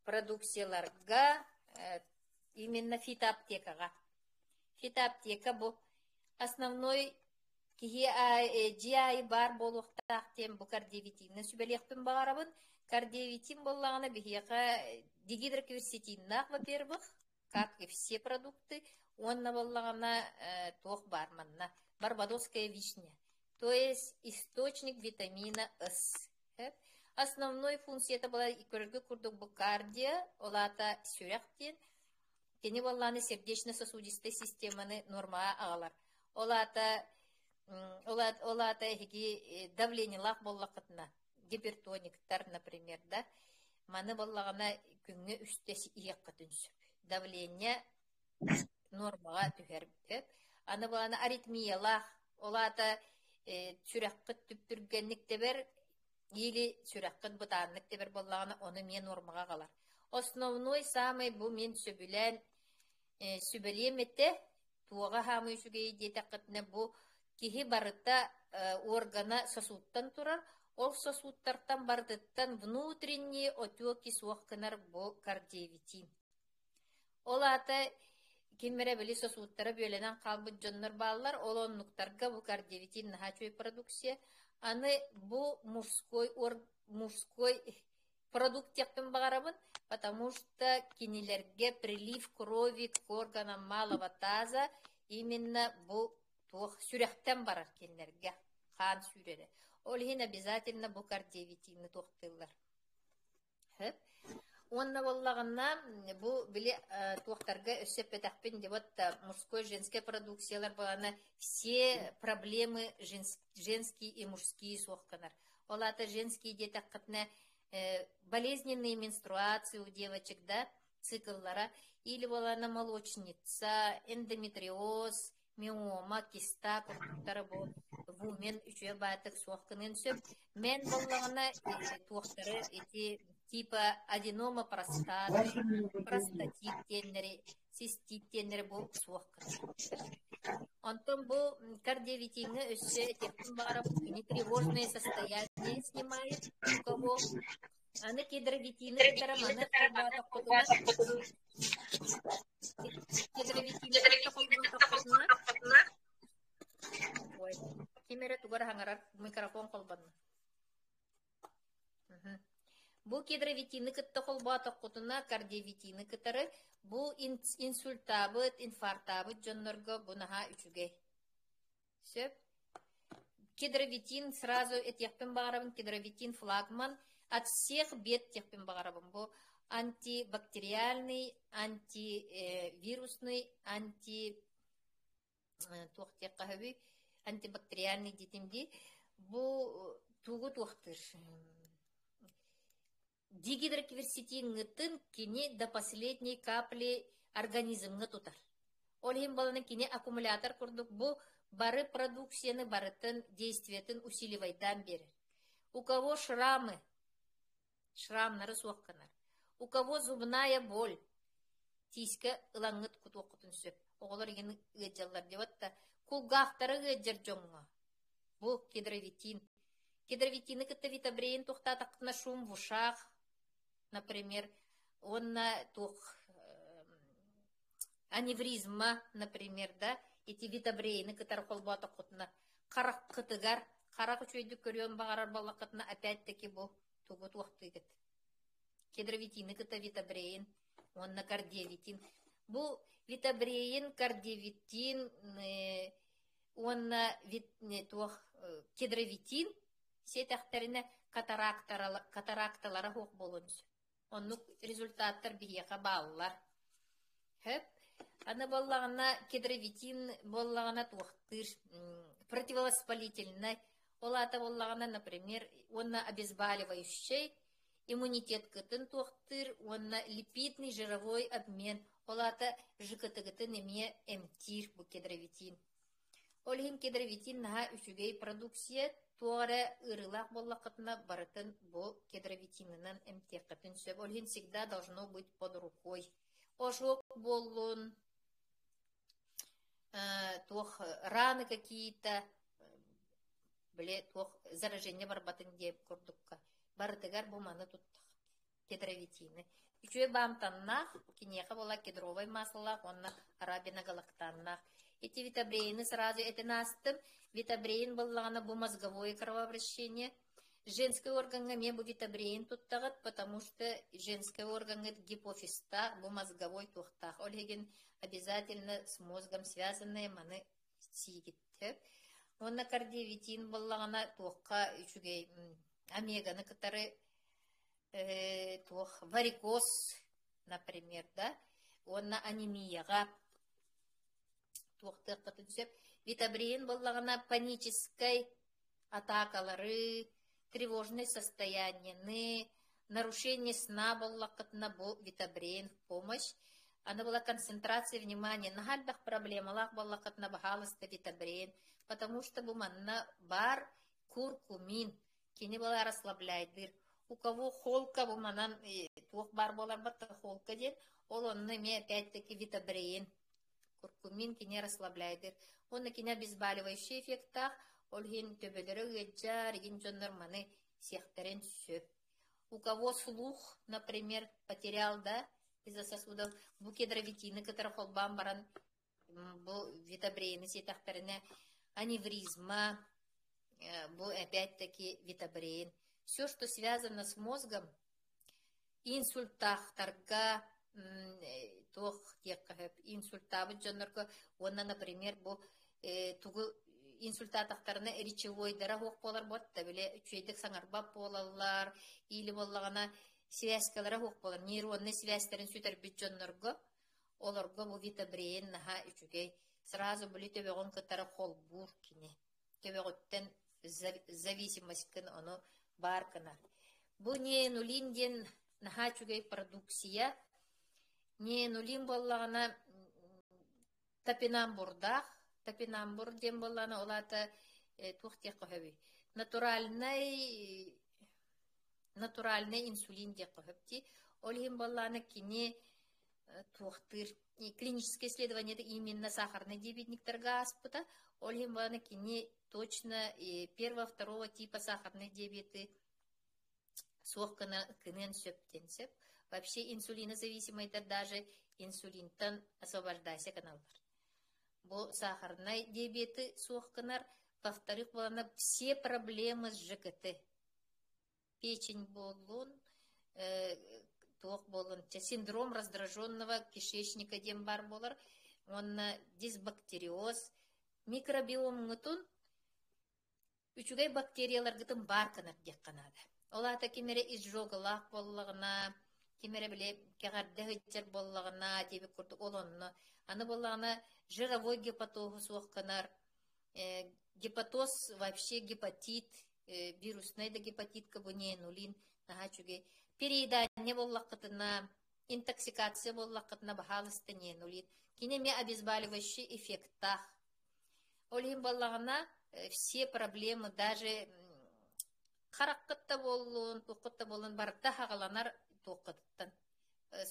продукцияларга именно фитоаптекаҕа. Фитоаптека бу основной киһи дьиэ аайы баар буолуохтаах диэн бу кардиовитинна сүбэлиэхпин баҕарабын. Кардиовитин буоллаҕына биһиэхэ дигидрокверсетиннаах, во-первых, как и все продукты, уонна буоллаҕына туох баар манна барбадосская вишня, то есть источник витамина С. Основной функцията была көрөргө курдук бу кардио, ол аата сүрэх диэн, кини буоллаҕына сердечно-сосудистай системаны нормаҕа аҕалар. Ол аата ол аата эһиги давлениелаах буоллаххытына, гипертониктар, например, да, маны буоллаҕына күҥҥэ үстэ иһиэххитин сөп. Давление нуормаҕа түһэр сөп. Аны буолана аритмиялаах, ол аата сүрэххит түптүргэнник тэбэр или сүрэххит бытааннык тэбэр буоллаҕына, ону эмиэ нуормаҕа аҕалар. Основной самый бу мин сөбүлээн сүбэлиэм этэ, туоҕа хаамыы үчүгэйий диэтэххитинэ, бу киһи барыта органа сосудтан турар, ол сосудтартан барытыттан внутренние отеки суох гынар бу кардиовитин. Ол аата ким эрэ били сосудтара бүөлэнэн хаалбыт дьоннор бааллар, ол оннуктарга бу кардиовитин наһаа үчүгэй продукция. Аны бу мужской, мужской продукт диэхпин баҕарабын, потому что кинилэргэ прилив крови к органам малого таза именно бу туох сүрэхтэн барар кинилэргэ хаан сүүрэрэ. Ол иһин обязательно бу кардиовитины туохтыыллар. Сөп. Уонна буоллаҕына бу били туохтарга өссө эппэтэхпин де вот мужской женская продукциялар буолана все проблемы женские и мужские суох гынар. Ол аата женские диэтэххитинэ болезненные менструации у девочек, да, цикллара, или буолана молочница, эндометриоз, миома, киста курдуктара бу вумен үчүгэй баайтык суох гыныан сөп. Мен буоллаҕына туохтары ити типа аденома простаты, простатит диэннэри, цистит диэннэри бу суох гынар. Онтон бу кардиовитиҥҥа өссө этиэхпин баҕарабын, кини тревожное состояние снимает у кого. Аны кедровитины кытары маны холбоотохпутуна кедровитины кытта холбоотохпутуна Ой, ким эрэ тугу эрэ хаҥарар, микрофон холбонно. Бу кедровитины кытта холбоотоххутуна кардиовитины кытары бу инсультаабыт, инфарктаабыт дьоннорго бу наһаа үчүгэй. Сөп. Кедровитин сразу этиэхпин баҕарабын, кедровитин флагман от всех бед диэхпин баҕарабын. Бу антибактериальный, антивирусный, анти туох диэххэ сөбүй антибактериальный диэтим дии бу тугу туохтыыр дигидрокверсетиҥҥытын кини до последней капли организмҥа тутар ол иһин буолана кини аккумулятор курдук бу. Бары продукцияны барытын действиетын усиливайдаан биэрэр. У кого шрамы, шрамнары суох гынар. У кого зубная боль, тиискэ ылаҥҥыт кутуоххутун сөп. Оҕолор игин ыалдьаллар диэбит да, кулгаахтара ыалдьар дьоҥҥо. Бу кедровитин. Кедровитины кытта витабрейн туохтаатаххытына шум в ушах, например, уонна туох аневризма, например, да, ити витабрейны кытары холбоотоххутуна хараххытыгар, харах үчүгэйдик көрүөн баҕарар буоллаххытына, опять-таки бу тугу туохтыыгыт? Кедровитины кытта витабрейн уонна кардиовитин. Бу витабрейн, кардиовитин уонна туох кедровитин сиэтэхтэринэ катаракталара суох буолуон сөп. Оннук результаттар биһиэхэ бааллар. Хөп. Аны буоллаҕына кедровитин буоллаҕына туохтыыр противовоспалительнай, ол аата буоллаҕына, например, уонна обезболивающай, иммунитеткытын туохтыыр уонна липидный жировой обмен, ол аата ЖКТ-гытын эмиэ эмтиир бу кедровитин. Ол иһин кедровитин наһаа үчүгэй продукция, туох эрэ ыарыылаах буоллаххытына барытын бу кедровитинынан эмтиэххитин сөп. Ол иһин всегда должно быть под рукой. Ожог буоллун, туох раны какие-то, били туох заражение барбатын диэн курдукка барытыгар бу маны туттах кедровитины. Үчүгэй баамтаннаах, киниэхэ буола кедровай маслалаах уонна арабиногалактаннаах. Ити витабрейны сразу этэн аастым. Витабрейн буоллаҕына бу мозговое кровообращение. Женский органҥа эмиэ бу витабрейн туттаҕыт, потому что женский органҥыт гипофизтаах, бу мозговой туохтаах. Ол иһин обязательно с мозгом связанные маны сиигиттэр. Уонна кардиовитин буоллаҕына туохха үчүгэй омеганы кытары туох варикоз, например, да, уонна анемияҕа туохтуоххутун сөп. Витабрин буоллаҕына паническай атаакалары, тревожное состояниены, нарушение сна буоллаххытына бу витабрин в помощь. Аны была концентрация внимания наһаа элбэх проблемалаах буоллаххытына баһаалыста витабрин, потому что бу манна баар куркумин, кини была расслабляйдыыр. У кого холка бу манан туох баар буоларбат холка диэн, ол онно эмиэ опять-таки витабрин Куркумин кини расслабляйдыыр. Уонна кини обезболивающий эффектаах, ол иһин төбөлөрө ыалдьар, игин дьоннор маны сиэхтэрин сөп. У кого слух, например, потерял, да, из-за сосудов, бу кедровитины кытары холбоон баран бу витабрейны сиэтэхтэринэ аневризма, бу опять-таки витабрейн. Все, что связано с мозгом, Инсультаахтарга туох диэххэ сөп, инсультаабыт дьоннорго уонна, например, бу тугу инсультаатахтарына речевойдара суох буолар буолта, били үчүгэйдик саҥарбат буолаллар, или буоллаҕына связкалара суох буолар, нейроннай связьтарын сүтэрбит дьоннорго, олорго бу витабрейн наһаа үчүгэй, сразу били төбөҕүн кытары холбуур кини. Төбөҕүттэн зависимостькын ону баар гынар. Бу неонулин диэн наһаа үчүгэй продукция. Неонулин буоллаҕына топинамбурдаах. Топинамбур диэн буоллаҕына ол аата туох диэххэ сөбүй? Натуральнай натуральный инсулин диэххэ сөп дии. Ол иһин буоллаҕына кини туохтыыр клиническое исследование именно сахарный диабетниктарга ааспыта. Ол иһин буоллаҕына кини точно первого, второго типа сахарный диабеты суох гына гыныан сөп диэн сөп. Вообще инсулинозависимыйдар даже инсулинтан освобождайся гыналлар. Бу сахарнай диабеты суох гынар. Во-вторых, буолана все проблемы с ЖКТ печень буоллун, туох буоллун, синдром раздраженного кишечника диэн баар буолар уонна дисбактериоз микробиомҥутун үчүгэй бактерияларгытын баар гынар диэххэ наада. Ол аата ким эрэ изжогалаах буоллаҕына, ким эрэ били кэҕэрдэ сылдьар буоллаҕына диэбит курдук ол онно. Аны буоллаҕына жировой гепатоһу суох гынар, гепатоз вообще гепатит вируснай да гепатитка бу неонулин наһаа үчүгэй. Переедание буоллаххытына, интоксикация буоллаххытына, баһаалыста неонулин. Кини эмиэ обезболивающий эффектаах. Ол иһин буоллаҕына все проблемы даже хараххыт да буоллун, туоххут да буоллун барыта саҕаланар туоххутуттан.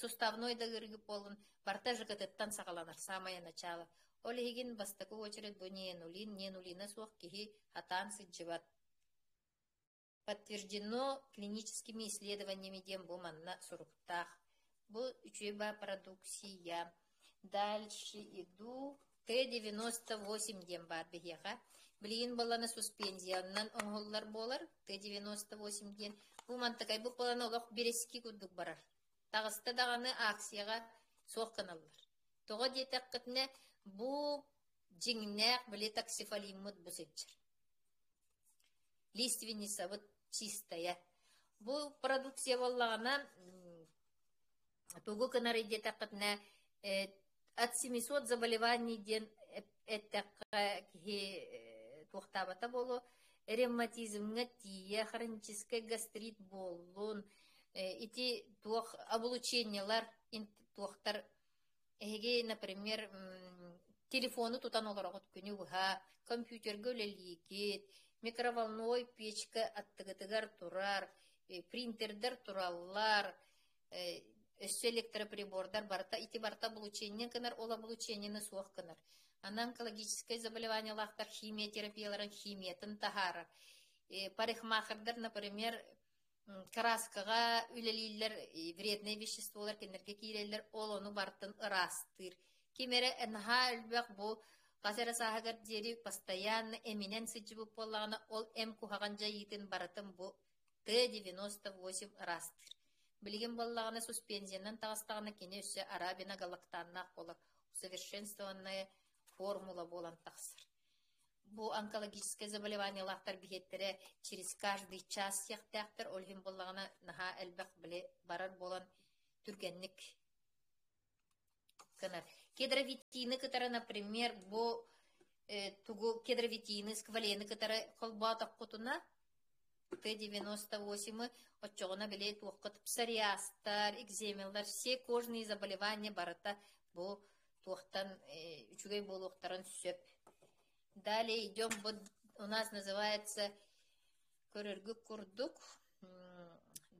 Суставной да ыарыыгыт буоллун барыта ЖКТ-ттан саҕаланар самое начало. Ол иһигин бастакы очередь бу ненулин, ненулина суох киһи хатаан сылдьыбат. Подтверждено клиническими исследованиями диэн бу манна суруктаах. Бу үчүгэй продукция. Дальше иду. Т-98 диэн баар биһиэхэ. Билигин буоллана суспензиянан оҥоһуллар буолар. Т-98 диэн. Бу мантыкай бу буолан олох бирэски курдук барар. Таҕыста даҕаны акцияҕа суох гыналлар. Тоҕо диэтэххитинэ, бу дьиҥнээх били таксифолиммыт бу сылдьар. Лиственницабыт чистая. Бу продукция буоллаҕына тугу гынарый диэтэххитинэ от 700 заболеваний диэн эттэххэ киһи туохтаабата буолуо ревматизмҥа тиийэ хроническай гастрит буоллун ити туох облучениелар туохтар Эһиги, например, телефону тутан олороҕут күнү быһа, компьютерга үлэлиигит, микроволновой печка аттыгытыгар турар, принтердэр тураллар, өссө электроприбордар барыта ити барыта облучение гынар, ол облучениены суох гынар. Аны онкологическай заболеваниелаахтар химиотерапияларын химиятын таһаарар. Парикмахердар, например, Кырааскаҕа үлэлииллэр, вреднай веществолар кинилэргэ киирэллэр, ол ону барытын ыраастыыр. Ким эрэ наһаа элбэх бу хас эрэ сааһыгар диэри постоянно эминэн сылдьыбыт буоллаҕына, ол эм куһаҕан дьайыытын барытын бу Т-98 ыраастыыр. Билигин буоллаҕына суспензиянан таҕыстаҕына кини өссө арабиногалактаннаах буолар, усовершенствованная формула буолан тахсар. Бу онкологическай заболеваниелаахтар биһиэттэрэ через каждый час сиэхтээхтэр, ол иһин буоллаҕына наһаа элбэх били барар буолан түргэнник гынар. Кедровитины кытары, например, бу тугу кедровитины, сквалены кытары холбоотоххутуна Т-98 оччоҕуна били туоххут псориазтар, экземеллар, все кожные заболевания барыта бу туохтан үчүгэй буолуохтарын сөп. Далее идем, вот у нас называется көрөргүт курдук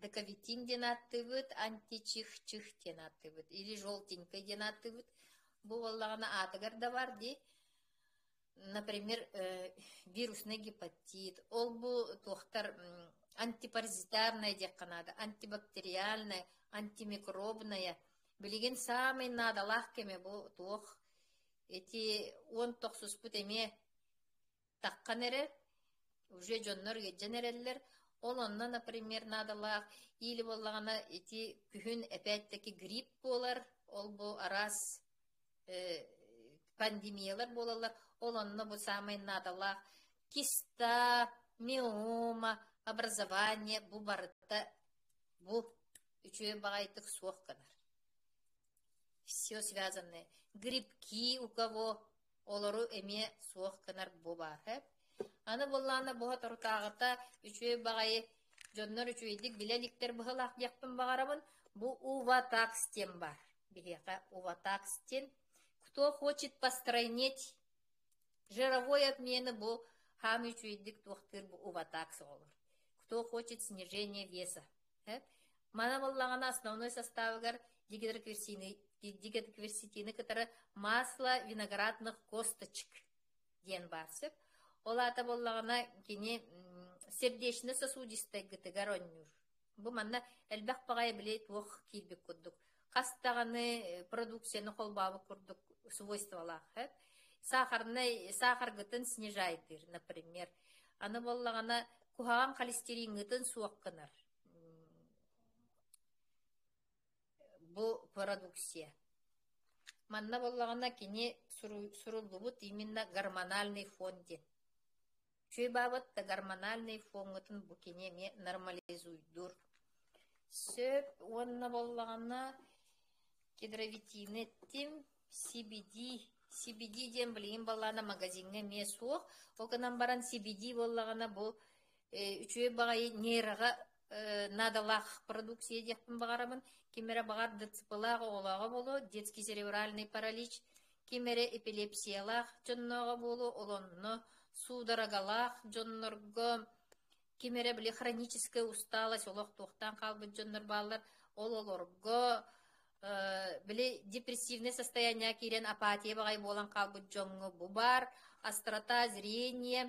дековитин диэн ааттыыбыт, античих-чих диэн ааттыыбыт или желтенький диэн ааттыыбыт. Бу буоллаҕына аатыгар да бар дии. Например, вирусный гепатит, ол бу туохтар антипаразитарная диэххэ наада, антибактериальная, антимикробная. Билигин саамай наадалаах кэмэ бу туох ити уон тохсуспут эмиэ таххан эрэр, уже дьоннор ыалдьан эрэллэр. Ол онно, например, наадалаах или буоллаҕына ити күһүн опять-таки грипп буолар, ол бу араас пандемиялар буолаллар, ол онно бу саамай наадалаах киста, миома, образование бу барыта бу үчүгэй баҕайытык суох гынар. Все связанное. Грибки у кого олору эмиэ суох гынар бу баар. Аны буоллаҕына бу соторутааҕыта үчүгэй баҕайы дьоннор үчүгэйдик билэ иликтэр быһыылаах диэхпин баҕарабын. Бу Уватакс диэн баар. Биһиэхэ Уватакс диэн. Кто хочет постройнеть жировой обмены бу хаамыы үчүгэйдик туохтыыр бу Уватакс оҕолор. Кто хочет снижение веса. Мана буоллаҕына основной составыгар дигидрокверситины кытары масло виноградных косточек диэн баар сөп. Ол аата буоллаҕына кини сердечно-сосудистайгытыгар оонньуур. Бу манна элбэх баҕайы били туох киирбит курдук. Хас даҕаны продукцияны холбообут курдук свойстволаах. Сахарнай сахаргытын снижайдыыр, например. Аны буоллаҕына куһаҕан холестериҥҥытын суох гынар. Бу продукция. Манна буоллаҕына кини суруллубут именно гормональный фон диэн. Үчүгэй баабыт да гормональный фоҥҥутун бу кини эмиэ нормализуйдуур. Сөп уонна буоллаҕына кедровитины эттим, CBD. CBD диэн билигин буоллаҕына магазиҥҥа эмиэ суох. Ол гынан баран CBD буоллаҕына бу үчүгэй баҕайы нейроҕа наадалаах продукция диэхпин баҕарабын. Ким эрэ баҕар ДЦП-лаах оҕолооҕо буолуо, детский церебральный паралич. Ким эрэ эпилепсиялаах дьоннооҕо буолуо, ол онно судорогалаах дьоннорго ким эрэ били хроническая усталость олох туохтаан хаалбыт дьоннор бааллар, ол олорго били депрессивное состояние киирэн апатия баҕайы буолан хаалбыт дьоҥҥо бу баар, острота зрения,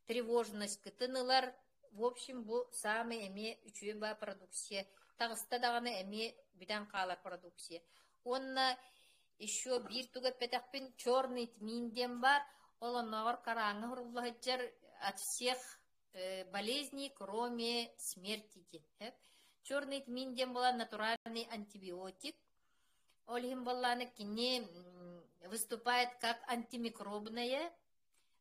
тревожность-кытын ылар. В общем, бу саамай эмиэ үчүгэй баа продукция. Таҕыста даҕаны эмиэ бүтэн хаалар продукция. Уонна еще биир тугу эппэтэхпин, черный тмин диэн баар. Ол оннооҕор карааҥҥа уһурулла сылдьар от всех болезней, кроме смерти диэн. Черный тмин диэн буолан натуральный антибиотик. Ол иһин буоллаҕына кини выступает как антимикробное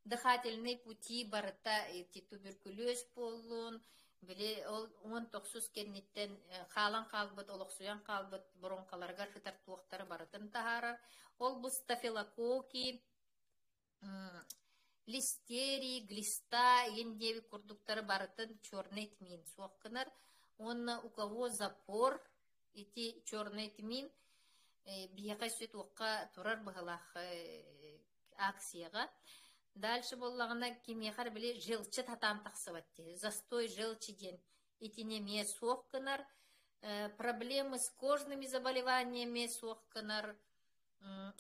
дыхательные пути барыта ити туберкулез буоллун, били ол 19 кэнниттэн хаалан хаалбыт, олохсуйан хаалбыт бронхаларыгар сытар туохтары барытын таһаарар. Ол бу стафилококки, листерий, глиста иин диэбит курдуктары барытын черный тмин суох гынар. Уонна у кого запор, ити черный тмин биһиэхэ өссө туохха турар быһалаах акцияҕа. Дальше буоллаҕына кимиэхэ эрэ били желчи сатаан тахсыбат дии. Застой желчи диэн итини эмиэ суох гынар. Проблемы с кожными заболеваниями суох гынар.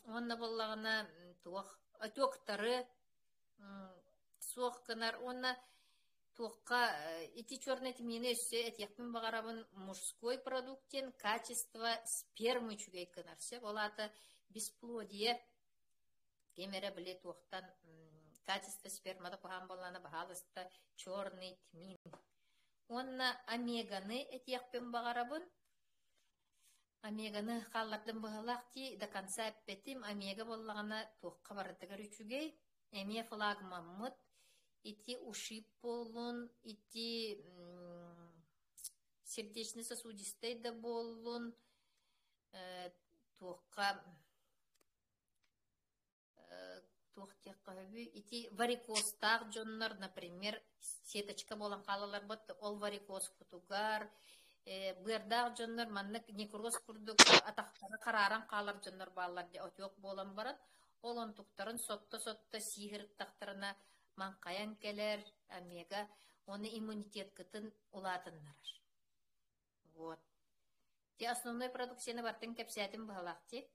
Уонна буоллаҕына туох отектары суох гынар уонна туохха ити черный тмины өссө этиэхпин баҕарабын мужской продукт диэн качество спермы үчүгэй гынар сөп ол аата бесплодие Ким эрэ били туохтан качество спермата куһаҕан буоллаҕына, баһаалыста черный тмин. Уонна омеганы этиэхпин баҕарабын. Омеганы хааллардым быһыылаах дии, до конца эппэтим. Омега буоллаҕына туохха барытыгар үчүгэй. Эмиэ флагмаммыт. Ити ушиб буоллун, ити сердечно-сосудистай да буоллун, туохха Туох диэххэ сөбүй, ити варикозтаах дьоннор, например, сеточка буолан хаалалларбыт, ол варикозкутугар быардаах дьоннор маннык некроз курдук атахтара харааран хаалар дьоннор бааллар дии, отек буолан баран, ол онтуктарын сотто-сотто сии сырыттахтарына маҥхайан кэлэр, омега, уонна иммунитеткытын улаатыннарар. Вот. Те основной продукцияны бартын кэпсээтим быһалаах дии.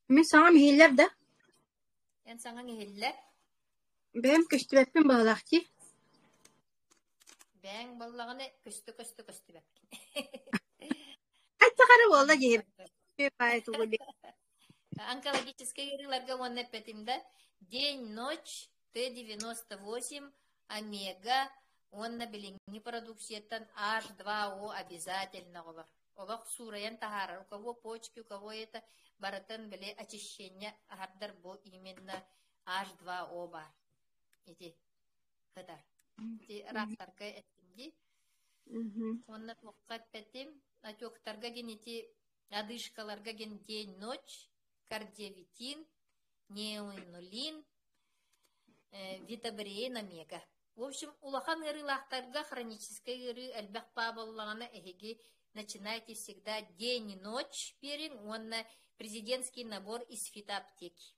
Мин саҥам иһиллэр да? Эн саҥаҥ иһиллэр. Бэйэм көстүбэппин быһалаах дии. Бэйэҥ буоллаҕына көстө-көстө көстүбэккин. Айтахары буолла дии. Онкологическай ыарыыларга уонна эппэтим да день-ночь Т-98, омега уонна билиҥҥи продукцияттан H2O обязательно оҕолор. Олох суурайан таһаарар. У кого почки, у кого это барытын били очищение аһардар бу именно H2O баар. Ити кытар. Ити рактарга эттим дии. Уонна туохха эппэтим. Отектарга гин ити одышкаларга гин день-ночь, кардиовитин, неоинулин, витабреин омега. В общем, улахан ыарыылаахтарга хроническай ыарыы элбэх баа буоллаҕына, эһиги начинайте всегда день и ночь биэриҥ уонна президентский набор из фитоаптеки.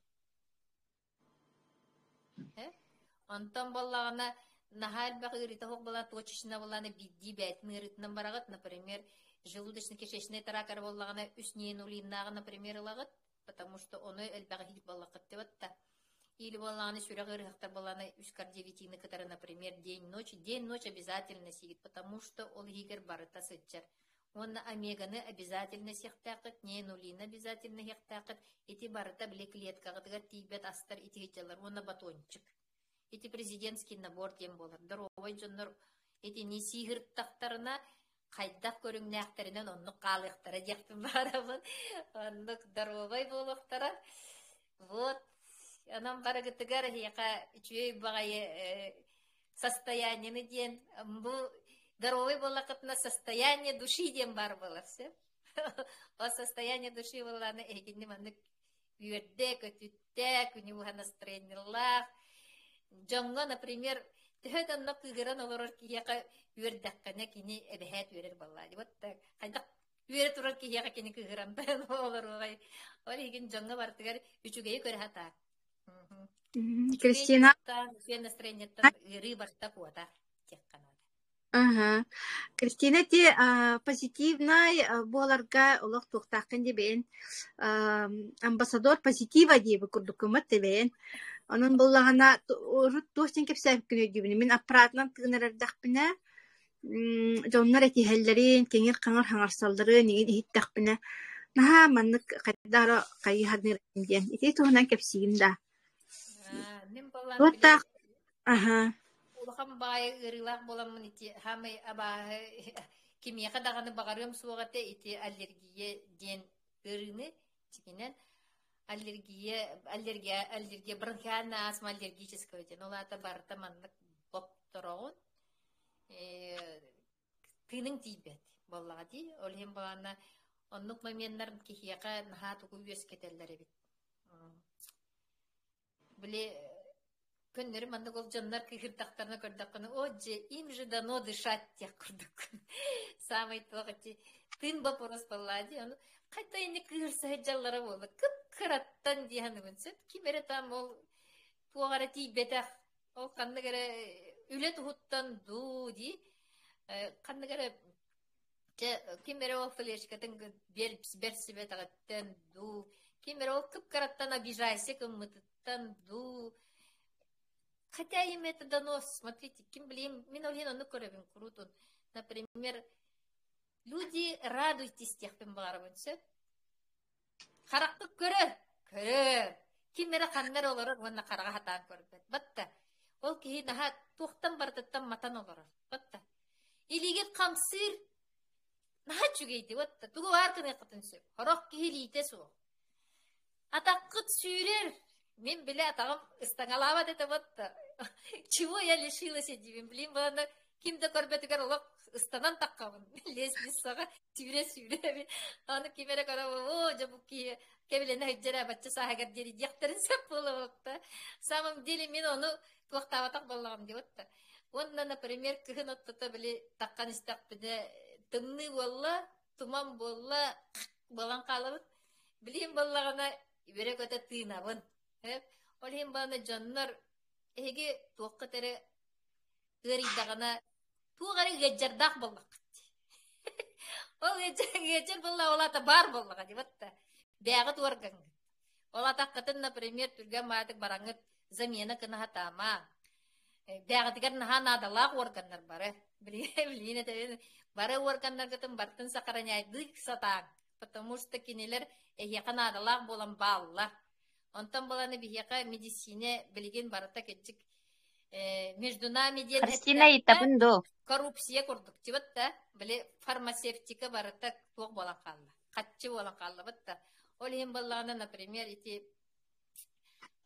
Онтон буоллаҕына, наһаа элбэх ыарыыта суох буолан, точечно буоллаҕына, биирдии бэйэтин ыарыытынан бараҕыт. Например, желудочно-кишечный тракт эрэ буоллаҕына, үс неоинулиннааҕы, например, ылаҕыт. Потому что ону элбэҕи иһит буоллаххыт да Или буоллаҕына сүрэх ыарыһахтар буоллаҕына үс кардиовитины кытары, например, день-ночь, день-ночь обязательно сиигит, потому что ол иһигэр барыта сылдьар. Уонна омеганы обязательно сиэхтээххит, неонулины обязательно иһиэхтээххит. Ити барыта били клеткаҕытыгар тиийбэт астар ити сылдьаллар уонна батончик. Ити президентский набор диэн буолар. Здоровай дьоннор итини сииһыртахтарына хайдах көрүҥнээхтэринэн оннук хаалыахтара диэхпин баарабын. Оннук здоровай буолуохтара. Вот. Онон барыгытыгар эһиэхэ үчүгэй баҕайы состояниены диэн бу здоровый буоллаххытына состояние души диэн баар буолар сөп. Ол состояние души буоллаҕына эһигини маннык үөрдэ, көтүттэ, күнү быһа настроениелаах. Дьоҥҥо, например, төһө да онно кыыһыран олорор киһиэхэ үөрдэххинэ кини эбэһээт үөрэр буоллаа дии. Вот хайдах Үөрэ турар киһиэхэ кини кыыһыран олоруоҕай. Ол иһин дьоҥҥо барытыгар үчүгэйи көрө сатаа. Үчүгэй Кристина туруктан, үчүгэй настроениеттан ыарыы барыта куотар диэххэ наада. Аһа. Кристина ити позитивнай буоларга олох туохтааххын дии бэйэн амбассадор позитива диэбит курдуккуммат да бэйэн. Онон буоллаҕына урут туох диэн кэпсээбиккин өйдүүбүн. Мин аппаратынан тыынар эрдэхпинэ дьоннор этиһэллэрин, киҥир-хаҥыр хаҥарсалларын игин иһиттэхпинэ наһаа маннык хайдах эрэ хайыһарныыр диэн. Ити туһунан кэпсиигин да. Мин буоллаан били Туохтаах аһа улахан баайы ыарыылаах буоламмын ити хаамай абааһы кимиэхэ даҕаны баҕарыам суох этэ ити аллергия диэн ыарыыны дьиҥинэн аллергия аллергия аллергия бронхиальная астма аллергического диэн ол аата барыта маннык боптороҕун тыыныҥ тиийбэт буоллаҕа дии ол иһин буолаанна оннук моменнар киһиэхэ наһаа тугу үөскэтэллэр эбит Били көннөрү маннык ол дьоннор кыыһырдахтарына көрдөххүнэ, о дьэ, им же дано дышать диэх курдуккун. Саамай туох ити тыын боппуруос буоллаа дии. Ону хайта ини кыыһырса сылдьаллара буолла. Кып-кыраттан дии саныыбын сөп. Ким эрэ там ол туох эрэ тиийбэтэх, ол ханнык эрэ үлэ туһуттан дуу дии, ханнык эрэ Чэ, ким эрэ ол флешкатын бэрсибэтэҕиттэн дуу, ким эрэ ол кып-кыраттан обижайся гыммытыттан дуу. Хотя им это дано, смотрите, ким билим, мин ол иһин оннук көрөбүн куруутун. Например, люди радуйтесь диэхпин баҕарабын сөп. Харахпыт көрөр, көрөр. Ким эрэ ханна эрэ олорор уонна хараҕа хатаан көрбөт. Батта. Ол киһи наһаа туохтан барытыттан матан олорор. Батта. Илиигит хамсыыр наһаа үчүгэйдик батта. Тугу баар гыныаххытын сөп. Сорох киһи илиитэ суох. Атаххыт сүүрэр. Мин били атаҕым ыстаҥалаабат этэ батта. Чего я лишилась диибин. Билин баланы ким да көрбөтүгэр олох ыстанан таххабын. Лестницаҕа сүүрэ-сүүрэ Аны ким эрэ көрө оо дьэ бу киһи кэбилэнэ сылдьар ээ бачча сааһыгар диэри диэхтэрин сөп буолуохта. Самом деле мин ону туохтаабатах буоллаҕым дии да. Уонна, например, кыһын оттото били таххан истэхпинэ тымныы буолла, туман буолла, буолан хаалабыт. Билиим буоллаҕына үөрэ-көтө тыынабын. Ол иһин баҕана дьоннор эһиги туоххут эрэ ыарыйдаҕына туох эрэ ыалдьардаах буоллаххыт дии. Ол ыалдьар буолла ол аата баар буоллаҕа дии батта. Бээҕит уоргаҥҥыт. Ол атаххытын, например, түргэн маатык бараҥҥыт замена гына сатаама. Бээҕитигэр наһаа наадалаах уорганнар бары. Билиин этэбин, бары уорганнаргытын барытын сохраняйдыы сатааҥ. Потому что кинилэр эһиэхэ наадалаах буолан бааллар. Онтон баланы биһиэхэ медицинэ билигин барыта кэччик между нами диэн Христина ыйытабын дуу? коррупция курдук тибат да били фармацевтика барыта туох буолан хаалла хаччы буолан хааллабыт да ол иһин буоллаҕына например ити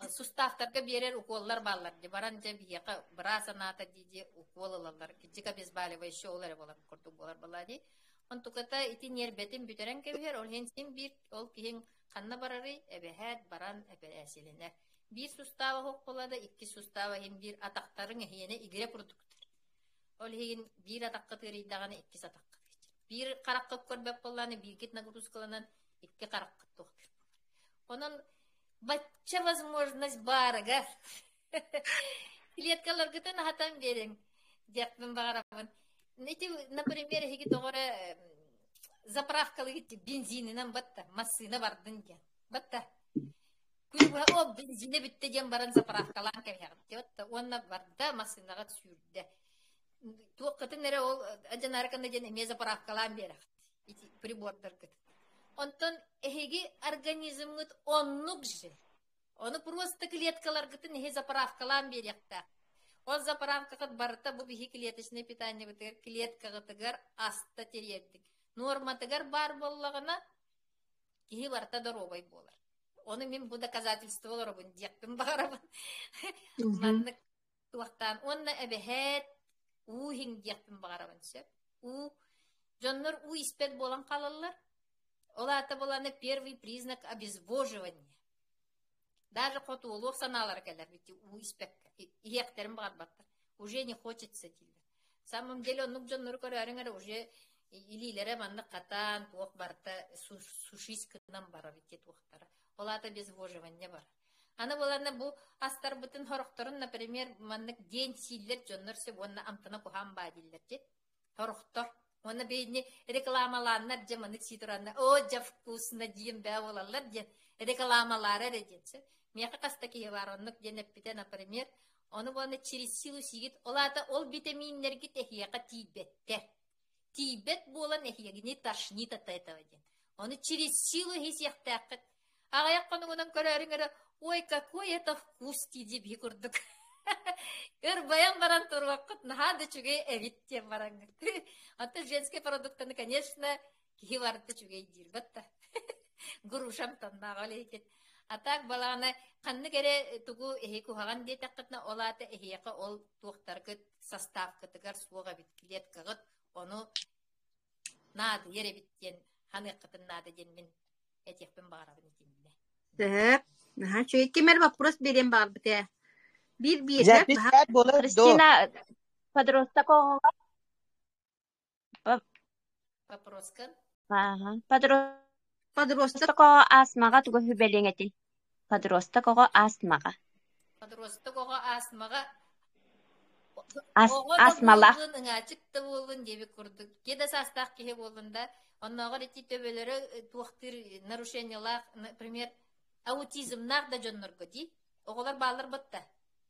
суставтарга биэрэр уколлар бааллар ди баран дьэ биһиэхэ быраас анаата дии дии укол ылаллар кичик обезболивающий ол эрэ буолар курдук буолар буолаа дии онтуката ити ньиэрбэтин бүтэрэн кэбиһэр ол иһин син биир ол киһиҥ ханна барарый эбэһээт баран эпэрээсилэнэр Биир сустааба суох буолла да, иккис сустааба иһин биир атахтарыҥ эһиэнэ игирэ курдуктар. Ол иһин биир атаххыт ыарыйдаҕына иккис атаххыт ыалдьар. Биир хараххыт көрбөт буоллаҕына бииргит нагрузкаланан икки хараххыт туохтуур буолар. Онон бачча возможность баарыгар клеткаларгытын аһатан биэриҥ диэхпин баҕарабын. Ити, например, эһиги тоҕо эрэ заправкалыгыт бензининэн батта, массыына бардын диэн. Батта. Күнү быһа о бензинэ бүттэ диэн баран заправкалаан кэбиһэҕит диэбит уонна барда массыынаҕа сүүрдэ. Туоххытын эрэ ол адьынаарыканы диэн эмиэ заправкалаан биэрэҕит ити прибордаргыт. Онтон эһиги организмҥыт оннук же. Ону просто клеткаларгытын эһи заправкалаан биэриэхтээх. Ол заправкаҕыт барыта бу биһи клеточное питаниебытыгар клеткаҕытыгар аста тириэрдик. Нуорматыгар баар буоллаҕына киһи барыта доруобай буолар. Ону мин бу доказательство олоробун диэхпин баҕарабын. Маннык туохтаан уонна эбэһээт уу иһиҥ диэхпин баҕарабын сөп. Уу дьоннор уу испэт буолан хаалаллар. Ол аата буоланы первый признак обезвоживания. Даже хотуолуох санаалара кэлэр ведь уу испэккэ иһиэхтэрин баҕарбаттар. Уже не хочется дииллэр. Самом деле оннук дьоннору көрөөрүҥ эрэ уже Илиилэрэ маннык хатаан, туох барыта сушись гынан барар ити туохтара. Ол аата обезвоживание бар. Аны буоланна бу астарбытын сорохторун, например, маннык день сииллэр дьоннор сөп уонна амтана куһаан баа дииллэр дии. Сорохтор. Уонна бэйни рекламалааннар дьэ маннык сии тураннар, о, дьэ вкусно диэн бээ буолаллар диэн рекламалаара эрэ диэн сөп. Миэхэ хаста киһи баар оннук диэн эппитэ, например, ону уонна через силу сиигит, ол аата ол битэмииннэргит эһиэхэ тиийбэттэр. Тиийбэт буолан эһиэгини тошнит от этого диэн. Ону через силу иһисиэхтээххит. Аҕыйах хонугунан көрөөрүҥ эрэ, ой, какой это вкус дии биһи курдук. Ырбайан баран туруоххут наһаа да үчүгэй эбит диэн бараҥҥыт. Оттон женские продуктаны, конечно, киһи барыта үчүгэй диир батта. Грушам тоннааҕа ол А так балаҕана ханнык эрэ тугу эһи куһаҕан диэтэххитинэ, ол аата эһиэхэ ол туохтаргыт составкытыгар суох эбит клеткаҕыт ону наадыйар эбит диэн ханыаххытын наада диэн мин этиэхпин баҕарабын итиннэ. Сөп. Наһаа үчүгэй. Ким эрэ вопрос биэриэн баҕарбыт ээ. Биир биир Запись буолар Христина, подросток оҕоҕо Вопроска? Ааһа. Подросток Подросток оҕо астмаҕа тугу сүбэлиэҥ этэй? Подросток оҕо астмаҕа. Подросток оҕо астмаҕа Ас оҕо да астмалаах буоллун, ыҥаачык да буоллун диэбит курдук, киһи да саастаах киһи буоллун да, оннооҕор ити төбөлөрө туохтыыр нарушениелаах, например, аутизмнаах да дьоннорго дии, оҕолор бааллар батта,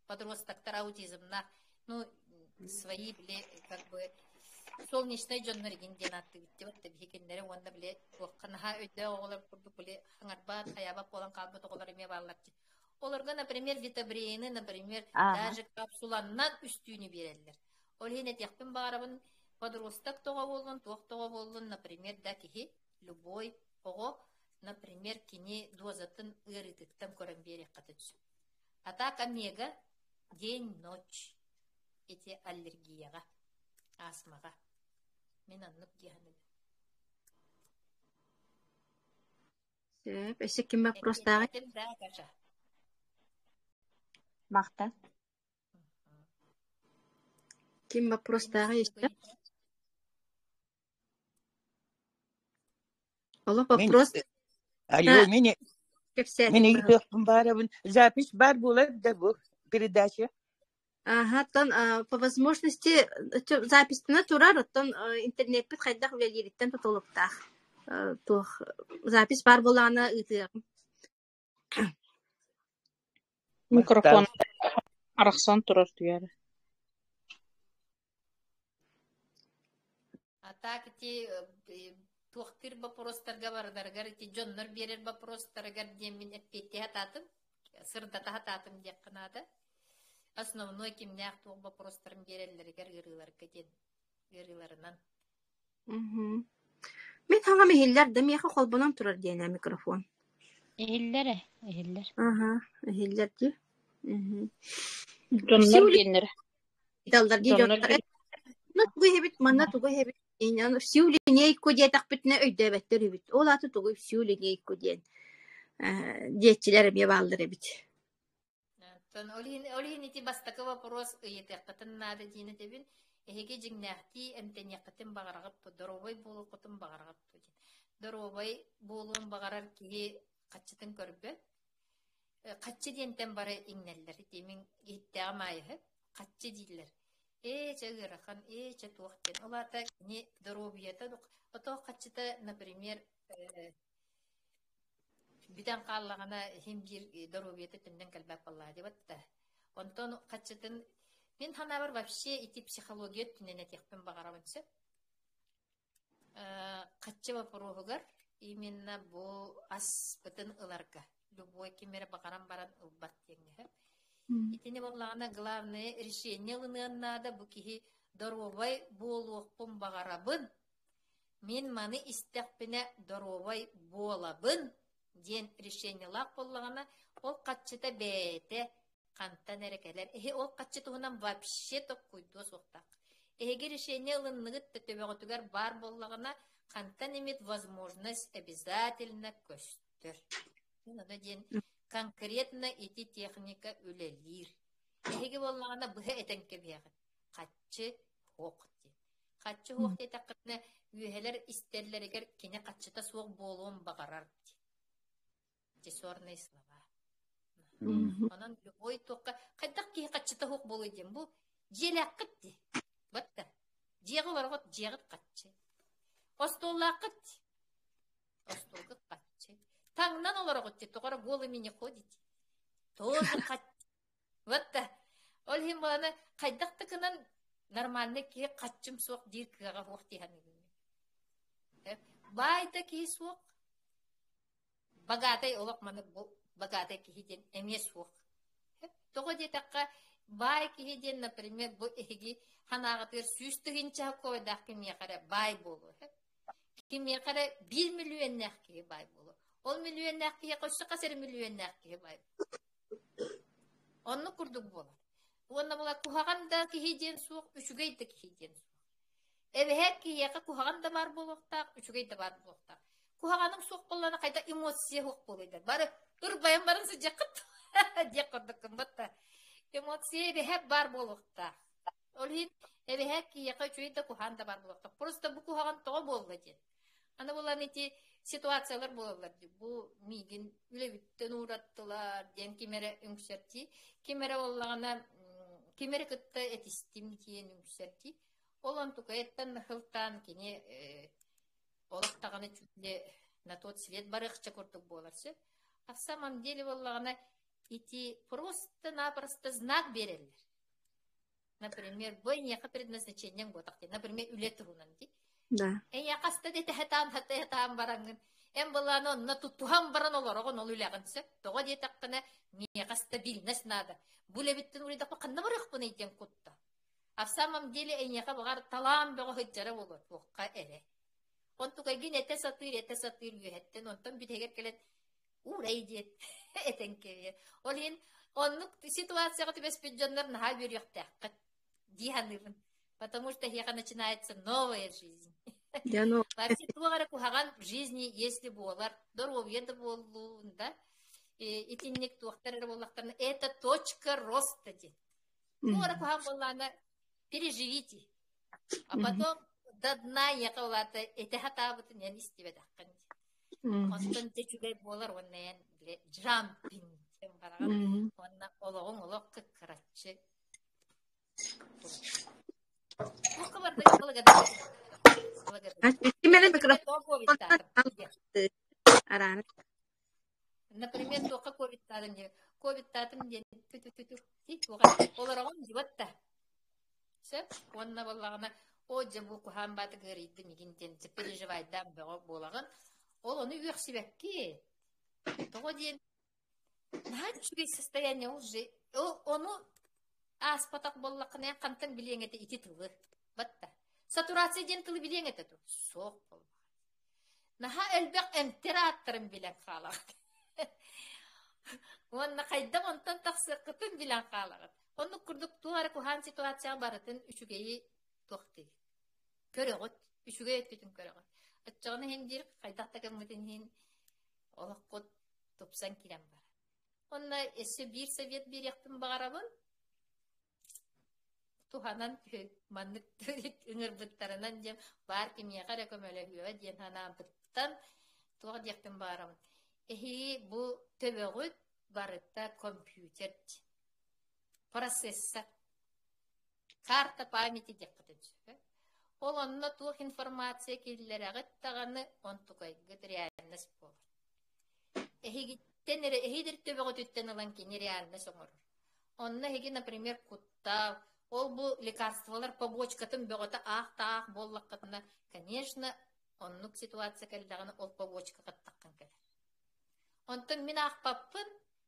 подростоктар аутизмнаах, ну, свои, били, как бы, солнечнай дьоннор игин диэн ааттыыбыт дии биһи кинилэри уонна били туохха наһаа өйдөөх оҕолор курдук били хаҥарбат, хайаабат буолан хаалбыт оҕолор эмиэ бааллар дии. Олорго, например, витабрины, например, Ааһа. даже капсуланнан үстүүнү биэрэллэр. Ол иһин этиэхпин баҕарабын, подросток тоҕо буоллун, туох тоҕо буоллун, например, да киһи, любой оҕо, например, кини дозатын ыарыытыттан көрөн биэриэххитин сөп. А так омега день-ночь ити аллергияҕа, астмаҕа. Мин оннук дии саныыбын. Сөп. Өссө ким вопростааҕый? Эппиэтээтим да, Каша? Махтал. Ким вопростааҕый өссө? Олох Мин вопрос алло, мин мин кэпсээтин быһа. ыйытыахпын баарабын. Запись баар буолар да бу передача? Ааһа, оттон по возможности записьтана турар, оттон интернеппит хайдах үлэлиириттэн тутулуктаах. Туох запись баар буоллаҕына ыытыаҕым. Микрофон арахсан турар түгээрэ. А так ити туохтыыр боппуруостарга барыларыгар ити дьоннор биэрэр боппуруостарыгар диэн мин эппиэттиһэ сатаатым, сырдата сатаатым диэххэ наада. Основной кимнээх туох боппуруостарын биэрэллэригэр ыарыыларга диэн ыарыыларынан. Мгм. Мин хаҥам иһиллэр да миэхэ холбонон турар диэн ээ микрофон. Иһиллэр ээ, иһиллэр. Аһа, иһиллэр дии. Мгм. Дьоннор Всю диэннэрэ. Ыйыталлар дии Дьоннор дьоннор диэн Манна тугу иһэбит, манна тугу иһэбит всю линейку диэтэхпитинэ өйдөөбөттөр үһүбүт. Ол аата тугуй всю линейку диэн диэччилэр эмиэ бааллар эбит. Оттон ол иһин, ол иһин ити бастакы вопрос ыйытыаххытын наада диэн этэбин. Эһиги дьиҥнээхтии эмтэниэххитин баҕараҕыт дуо, доруобай буолуоххутун баҕараҕыт дуо диэн. Доруобай буолуон баҕарар киһи хаччытын көрбөт. Хаччы диэнтэн бары иҥнэллэр. Ити мин иһиттээҕим аайыһы хаччы дииллэр. Ээ, чэ ыарахан, ээ, чэ туох диэн. Ол аата кини доруобуйата, ото хаччыта, например, бүтэн хааллаҕына иһин биир доруобуйата төннөн кэлбэт буоллаҕа диэбэт да. Онтон хаччытын мин санаабар вообще ити психология өттүнэн этиэхпин баҕарабын сөп. Хаччы боппуруоһугар именно бу аспытын ыларга любой ким эрэ баҕаран баран ылбат диэҥҥэ сөп. Итини буоллаҕына главное решение ылыныан наада бу киһи доруобай буолуохпун баҕарабын Мин маны истэхпинэ доруобай буолабын диэн решениелаах буоллаҕына, ол хаччыта бэйэтэ хантан эрэ кэлэр. Эһи ол хаччы туһунан вообще токкуйдуо суохтаах. Эһиги решение ылынныгыт да төбөҕүтүгэр баар буоллаҕына, хантан эмит возможность обязательно көстөр. Ону диэн конкретно ити техника үлэлиир. Эһиги буоллаҕына быһа этэн кэбиһэҕит. Хаччы суох диэн. Хаччы суох диэтэххинэ, Үөһэлэр истэллэригэр кини хаччыта суох буолуон баҕарар дии. Десорные слова. Онон любой туохха хайдах киһи хаччыта суох буолуой диэн бу дьиэлээххит дии. Батта. Дьиэҕэ олороҕут дьиэҕит хаччы. Остуоллааххыт дии. Остуолгут хаччы. Таҥнан олороҕут дии. Тоҕо эрэ голыми не ходите. Тоже хаччы. Вот да. Ол иһин буолана хайдах да гынан нормальный киһи хаччым суох диир кыаҕа суох дии саныыбын. Баай да киһи суох, Богатый олох маны бу богатый киһи диэн эмиэ суох. Тоҕо диэтэххэ, баай киһи диэн, например, бу эһиги санааҕытыгар 100 000 койдаах кимиэхэ эрэ баай буолуо. Кимиэхэ эрэ биир миллионнаах киһи баай буолуо. Ол миллионнаах киһиэхэ өссө хас эрэ миллионнаах киһи баай Оннук курдук буолар. Уонна була куһаҕан да киһи диэн суох, үчүгэй да киһи диэн суох. Эбэһээт киһиэхэ куһаҕан да баар буолуохтаах, үчүгэй да баар буолуохтаах. Куһаҕаныҥ суох буоллаҕына хайда эмоция суох буолуйдар. Бары ырбайан баран сылдьыаххыт диэх курдуккун батта. Эмоция эбэһээт баар буолуохтаах. Ол иһин эбэһээт киһиэхэ үчүгэй да куһаҕан да баар буолуохтаах. Просто бу куһаҕан тоҕо буолла диэн. Аны булан ити ситуациялар буолаллар дии. Бу миигин үлэбиттэн уураттылар диэн ким эрэ үҥсэрдии. Ким эрэ буоллаҕына ким эрэ кытта этистим диэн үҥсэрдии. Ол онтукайыттан һылтаан кини олох даҕаны чуть ли на тот свет барыахча курдук буолар сөп. А в самом деле буоллаҕына ити просто-напросто знак биэрэллэр. Например, бу эйиэхэ предназначениеҥ буотах дии. Например, үлэ туһунан дии. Да. Эйиэхэ хаста да этэһэтаан хатыһатаан бараҥҥын, эн былааны онно тутуһан баран олороҕун ол үлэҕин сөп. Тоҕо диэтэххинэ, миэхэ стабильность наада. Бу үлэбиттэн уларыйдахпына ханна барыахпыный диэн кутта. А в самом деле эйиэхэ баҕар талаан бөҕө сылдьара буолуо туохха эрэ. Онтукайгын этэ сатыыр, этэ сатыыр үөһэттэн, онтон бүтэһигэр кэлэн уурай диэн этэн кэбиһэр. Ол иһин оннук ситуацияҕа түбэспит дьоннор наһаа үөрүөхтээххит дии саныыбын. Потому что эһиэхэ начинается новая жизнь. Дьэ, ну, Вообще туох эрэ куһаҕан в жизни если буолар, доруобуйа да буоллун да, итинник туохтар эрэ буоллахтарына, это точка роста диэн. Туох эрэ куһаҕан буоллаҕына переживите. А потом до дна ехала улаата этэ сатаабытын эн истибэтэххин. Онтон дьэ үчүгэй буолар уонна эн бile джампинг диэн бараҕын уонна олоҕуҥ олох кыккыраччы Туохха барда благодарю. Ким эрэ микрофон араана Например, туохха ковидтаатым диэн. Ковидтаатым диэн тү-тү-тү туоха олороҕун дьыбат да. Сөп. Уонна буоллаҕына, о дьэ бу куһаан бааты ыарыйдым игин диэн переживайдаан бөҕө буолаҕын. Ол ону үөхсүбэкки. Тоҕо диэн наһаа үчүгэй состояние уже. Ол ону ааспатах буоллаххына хантан билиэҥ этэ ити тылы. Батта. Сатурация диэн тылы билиэҥ этэ дуо? Суох буоллаҕа. Наһаа элбэх эмтэр ааттарын билэн хаалаҕыт. Уонна хайдах онтон тахсыаххытын билэн хаалаҕыт. Оннук курдук туох эрэ куһаҕан ситуацияҕа барытын үчүгэйи туохтуур. Көрөҕүт, үчүгэй өттүтүн көрөҕүт. Оччоҕуна иһин диир хайдах да гыммытын иһин олоххут тупсан киирэн барар. Онно өссө биир совет биэриэхпин баҕарабын. Туһанан маннык ыҥырбыттарынан диэн баар кимиэхэ эрэ көмөлөһүөҕэ диэн санаабыттан туох диэхпин баҕарабын. Эһиги бу төбөҕүт барыта компьютер процессор карта памяти диэххитин сөп. Ол онно туох информация киллэрэҕит даҕаны онтукайгыт реальность буолар. Эһигиттэн эрэ эһиги төбөҕүтүттэн ылан кини реальность оҥорор. Онно эһиги, например, куттал, ол-бу лекарстволар побочкатын бөҕөтө аах-таах буоллаххытына, конечно, оннук ситуация кэллэҕинэ ол побочка хаттаххын кэлэр. Онтон мин аахпаппын,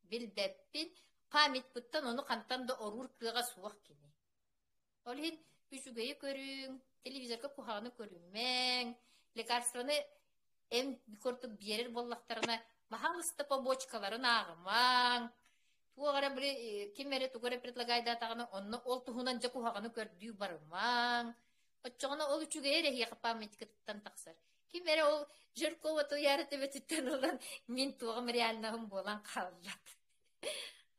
билбэппин, памятьпыттан ону хантан да оруур кыаҕа суох кини. Ол иһин үчүгэйи көрүҥ, телевизорга куһаҕаны көрүмэҥ, лекарствоны эн курдук биэрэр буоллахтарына, баһаалыста побочкаларын ааҕымаҥ, туох эрэ били ким эрэ тугу эрэ предлагайдаатаҕына, онно ол туһунан дьэ куһаҕаны көрдүү барымаҥ. Оччоҕуна ол үчүгэйи эрэ эһиэхэ памятникыттан тахсар. Ким эрэ ол Жиркова Туйаара төбөтүттэн ылан мин туоҕум реальноһым буолан хаалбат.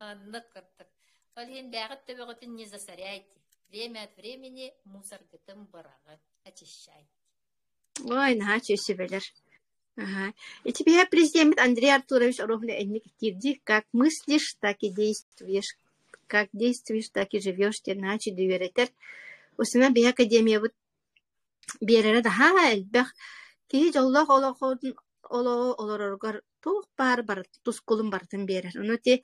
Оннук курдук. Ол иһин бээҕит төбөҕүтүн не засоряйте. Время от времени мусоргытын быраҕын, очищайте. Ой, наһаа үчүгэй сүбэлэр. Аха. Ити биһиэхэ президеммит Андрей Артурович Оруоһуна инник этиир как мыслишь, так и действуешь, как действуешь, так и живешь диэн наһаа үчүгэй үөрэтэр. Усунан биһи академиябыт биэрэрэ наһаа элбэх. Киһи дьоллоох олоҕун олоҕу олороругар туох баар барытын тускулун барытын биэрэр. Ону ити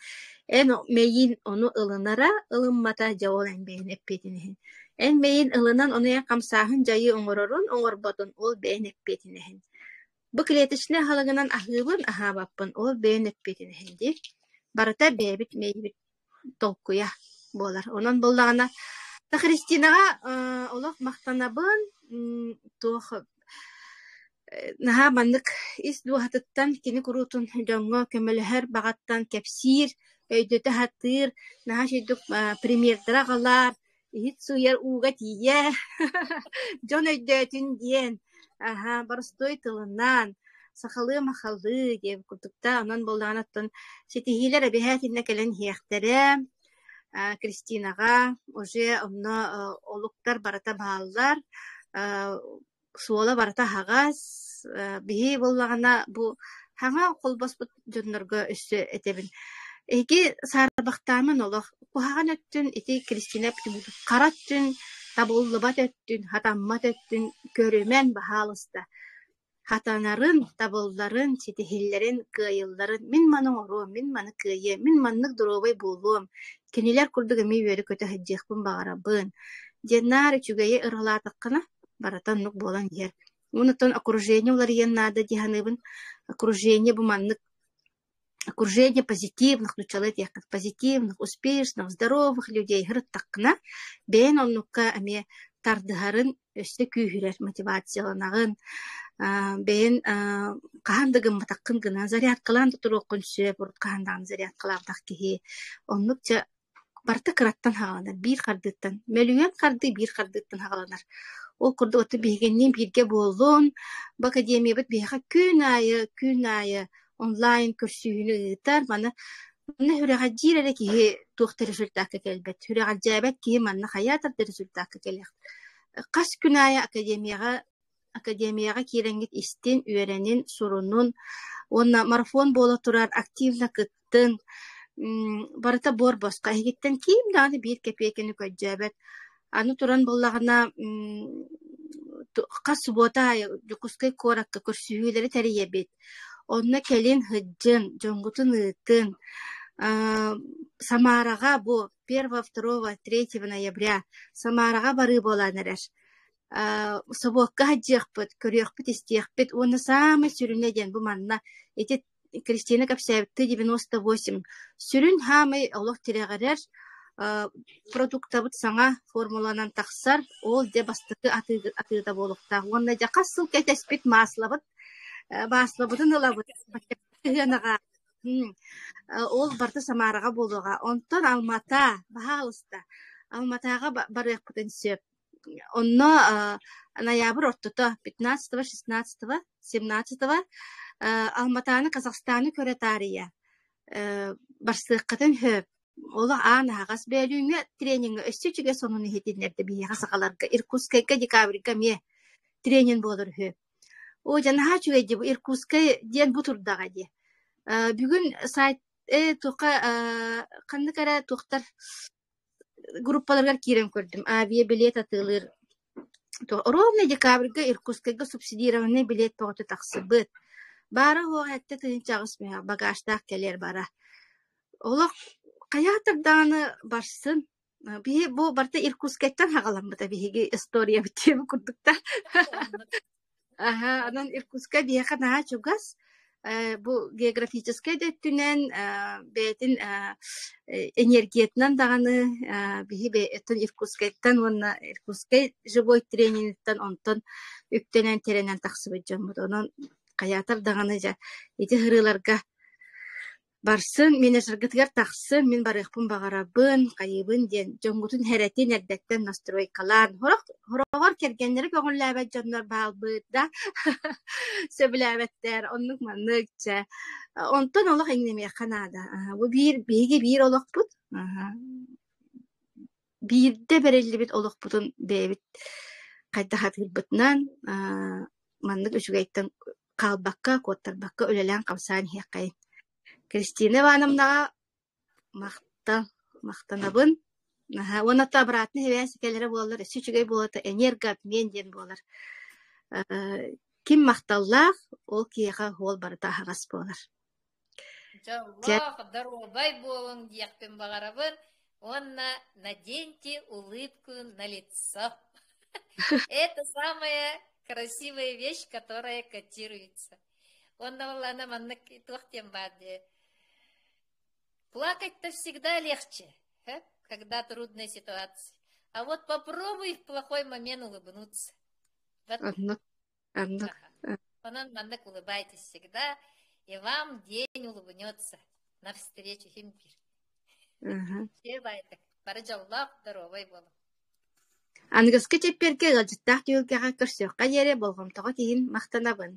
эн мэйиин ону ылынара, ылыммата дьэ ол эн бэйэн эппиэтинэһин. Эн мэйиин ылынан ону эн хамсааһын дьайыы оҥорорун, оҥорботун ол бэйэн эппиэтинэһин. Бу клеточнай аһылыгынан аһыыбын, аһаабаппын ол бэйэн эппиэтинэһин дии. Барыта бэйэбит мэйиибит толкуйа буолар. Онон буоллаҕына Христинаҕа олох махтанабын, туох наһаа маннык ис дууһатыттан кини куруутун дьоҥҥо көмөлөһөр баҕаттан кэпсиир, өйдөтө сатыыр, наһаа үчүгэйдик примердары аҕалар, иһит сууйар ууга тиийэ дьон өйдөөтүн диэн аһа боростуой тылынан сахалыы-махалыы диэбит курдук да онон буоллаҕына оттон ситиһиилэр эбиһээтиннэ кэлэн иһиэхтэрэ Кристинаҕа уже онно олуктар барыта бааллар суола барыта аһаҕас биһи буоллаҕына бу хаҥа холбоспут дьоннорго өссө этэбин эһиги саарбахтааман олох куһаҕан өттүн ити Кристина хара өттүн табыллыбат өттүн хатаммат өттүн көрүмэн баһаалыста хатанарын табылларын ситиһиллэрин кыайылларын мин маны оҥоруом мин маны кыайыам мин маннык доруобай буолуом кинилэр курдук эмиэ үөрэ-көтө сылдьыахпын баҕарабын диэн наар үчүгэйи ыралаатаххына барыта оннук буолан иһэр. Онтон окружение уларыйыан наада дии саныыбын. Окружение бу маннык окружение позитивных, нууччалыы этиэххэ позитивных, успешных, здоровых людей сырыттаххына, бэйэн оннукка эмиэ тардыһарын өссө күүһүрэр, мотивацияланаҕын, бэйэн хаһан да гымматаххын гына зарядкалаан да туруоххун сөп, урут хаһан даҕаны зарядкалаабатах киһи. Оннук дьэ Барыта кыраттан саҕаланар, биир хардыыттан, мөлүйүөн хардыы биир хардыыттан саҕаланар. Ол курдук оттон биһигинниин бииргэ буоллун, бу академиябыт биһиэхэ күн аайы, күн аайы онлайн көрсүһүүнү ыытар. Маны манна сүрэҕэлдьиир эрэ киһи туох да результакка кэлбэт. Сүрэҕэлдьээбэт киһи манна хайаатар да результакка кэлиэх. Хас күн аайы академияҕа Академияҕа киирэҥҥит истин, үөрэнин, сурунун уонна марафон буола турар активно кыттын, барыта буор босхо эһигиттэн ким даҕаны биир кэпиэкэни көрдьөөбөт. Аны туран буоллаҕына хас субуота аайы Дьокуускай куоракка көрсүһүүлэри тэрийэбит. Онно кэлин сылдьын, дьоҥҥутун ыытын. Самараҕа бу первого, второго, третьего ноября Самараҕа барыы буолан эрэр. Собуокка сылдьыахпыт, көрүөхпүт-истиэхпит уонна саамай сүрүнэ диэн бу манна ити Кристина кэпсээбиттии 98 сүрүн хаамай олох тирэҕирэр продуктабыт саҥа формуланан тахсар, ол дьэ бастакы атыыта буолуохтаах уонна дьэ хас сыл кэтэспит маслабыт маслабытын ылабыт сыанаҕа ол барыта Самараҕа буолуоҕа. Онтон Алмата, баһаалыста, Алматаҕа барыахпытын сөп. Онно ноябрь ортото 15-го, 16-го, 17-го Алматаны, Казахстаны көрө таарыйа барсыаххытын сөп. Олох аан аһаҕас бөөлүүҥҥэ трениҥҥэ өссө үчүгэй сонун иһитиннэрдэ биһиэхэ сахаларга Иркутскайга декабрьга эмиэ тренинг буолар үһү. Оо, дьэ наһаа үчүгэй дии бу Иркутскай диэн бу турдаҕа дии. Бүгүн сайт туохха ханнык эрэ туохтар группаларыгар киирэн көрдүм. Авиабилиэт атыылыыр ровно декабрьга Иркутскайга субсидированный билиэт бөҕөтө тахсыбыт. Баара-суоҕа 7 8 мөһөөх багажтаах кэлиэр бара. Олох хайаатар даҕаны барсын. Биһи бу барыта Иркутскайтан саҕаламмыта биһиги историябыт диэбит курдук да. Аһа, онон Иркутскай биһиэхэ наһаа чугас. Бу географическай да өттүнэн, бэйэтин энергиятынан даҕаны биһи бэйэтин Иркутскайтан уонна Иркутскай живой трениниттэн онтон үктэнэн тирэнэн тахсыбыт дьоммут. Онон хайаатар даҕаны дьэ ити сырыыларга Барсын, менеджергытыгар тахсын, мин барыахпын баҕарабын, хайыыбын диэн дьоҥҥутун хэрэтин эрдэттэн настройкалаан, сорох сороҕор кэргэннэрэ көҥүллээбэт дьоннор баалбыт да сөбүлээбэттэр, оннук-маннык чэ. Онтон олох иҥнимиэххэ наада. Бу биир биһиги биир олохпут. Биирдэ бэриллибит олохпутун бэйэбит хайдах сатыырбытынан. Маннык үчүгэйтэн хаалбакка, куоттарбакка үлэлээн-хамсаан иһиэххэйин. Кристина Ивановнаҕа махтал, махтанабын. Наһаа уонна то обратный сибээс кэлэрэ буоллар өссө үчүгэй буолуо энергообмен диэн буолар. Э, ким махталлаах, ол киһиэхэ уол барыта аһаҕас буолар. Дьэ, Дьоллоох, доруобай буолуҥ диэхпин баҕарабын уонна наденьте улыбку на лицо. Это самая красивая вещь, которая котируется. Уонна буоллаҕына маннык туох диэн баар дии. Плакать-то всегда легче, э, когда трудная ситуация. А вот попробуй в плохой момент улыбнуться. Вот оннук, оннук. Ага. Онон маннык улыбайтесь всегда, и вам день улыбнется навстречу химпир. Аха. Все байтак. Бары дьоллоох, здоровай буолуҥ. Аныгыскы чэппиэргэ ыалдьыттаах түһүлгэҕэ көрсүөххэ диэри болҕомтоҕо тиһин махтанабын.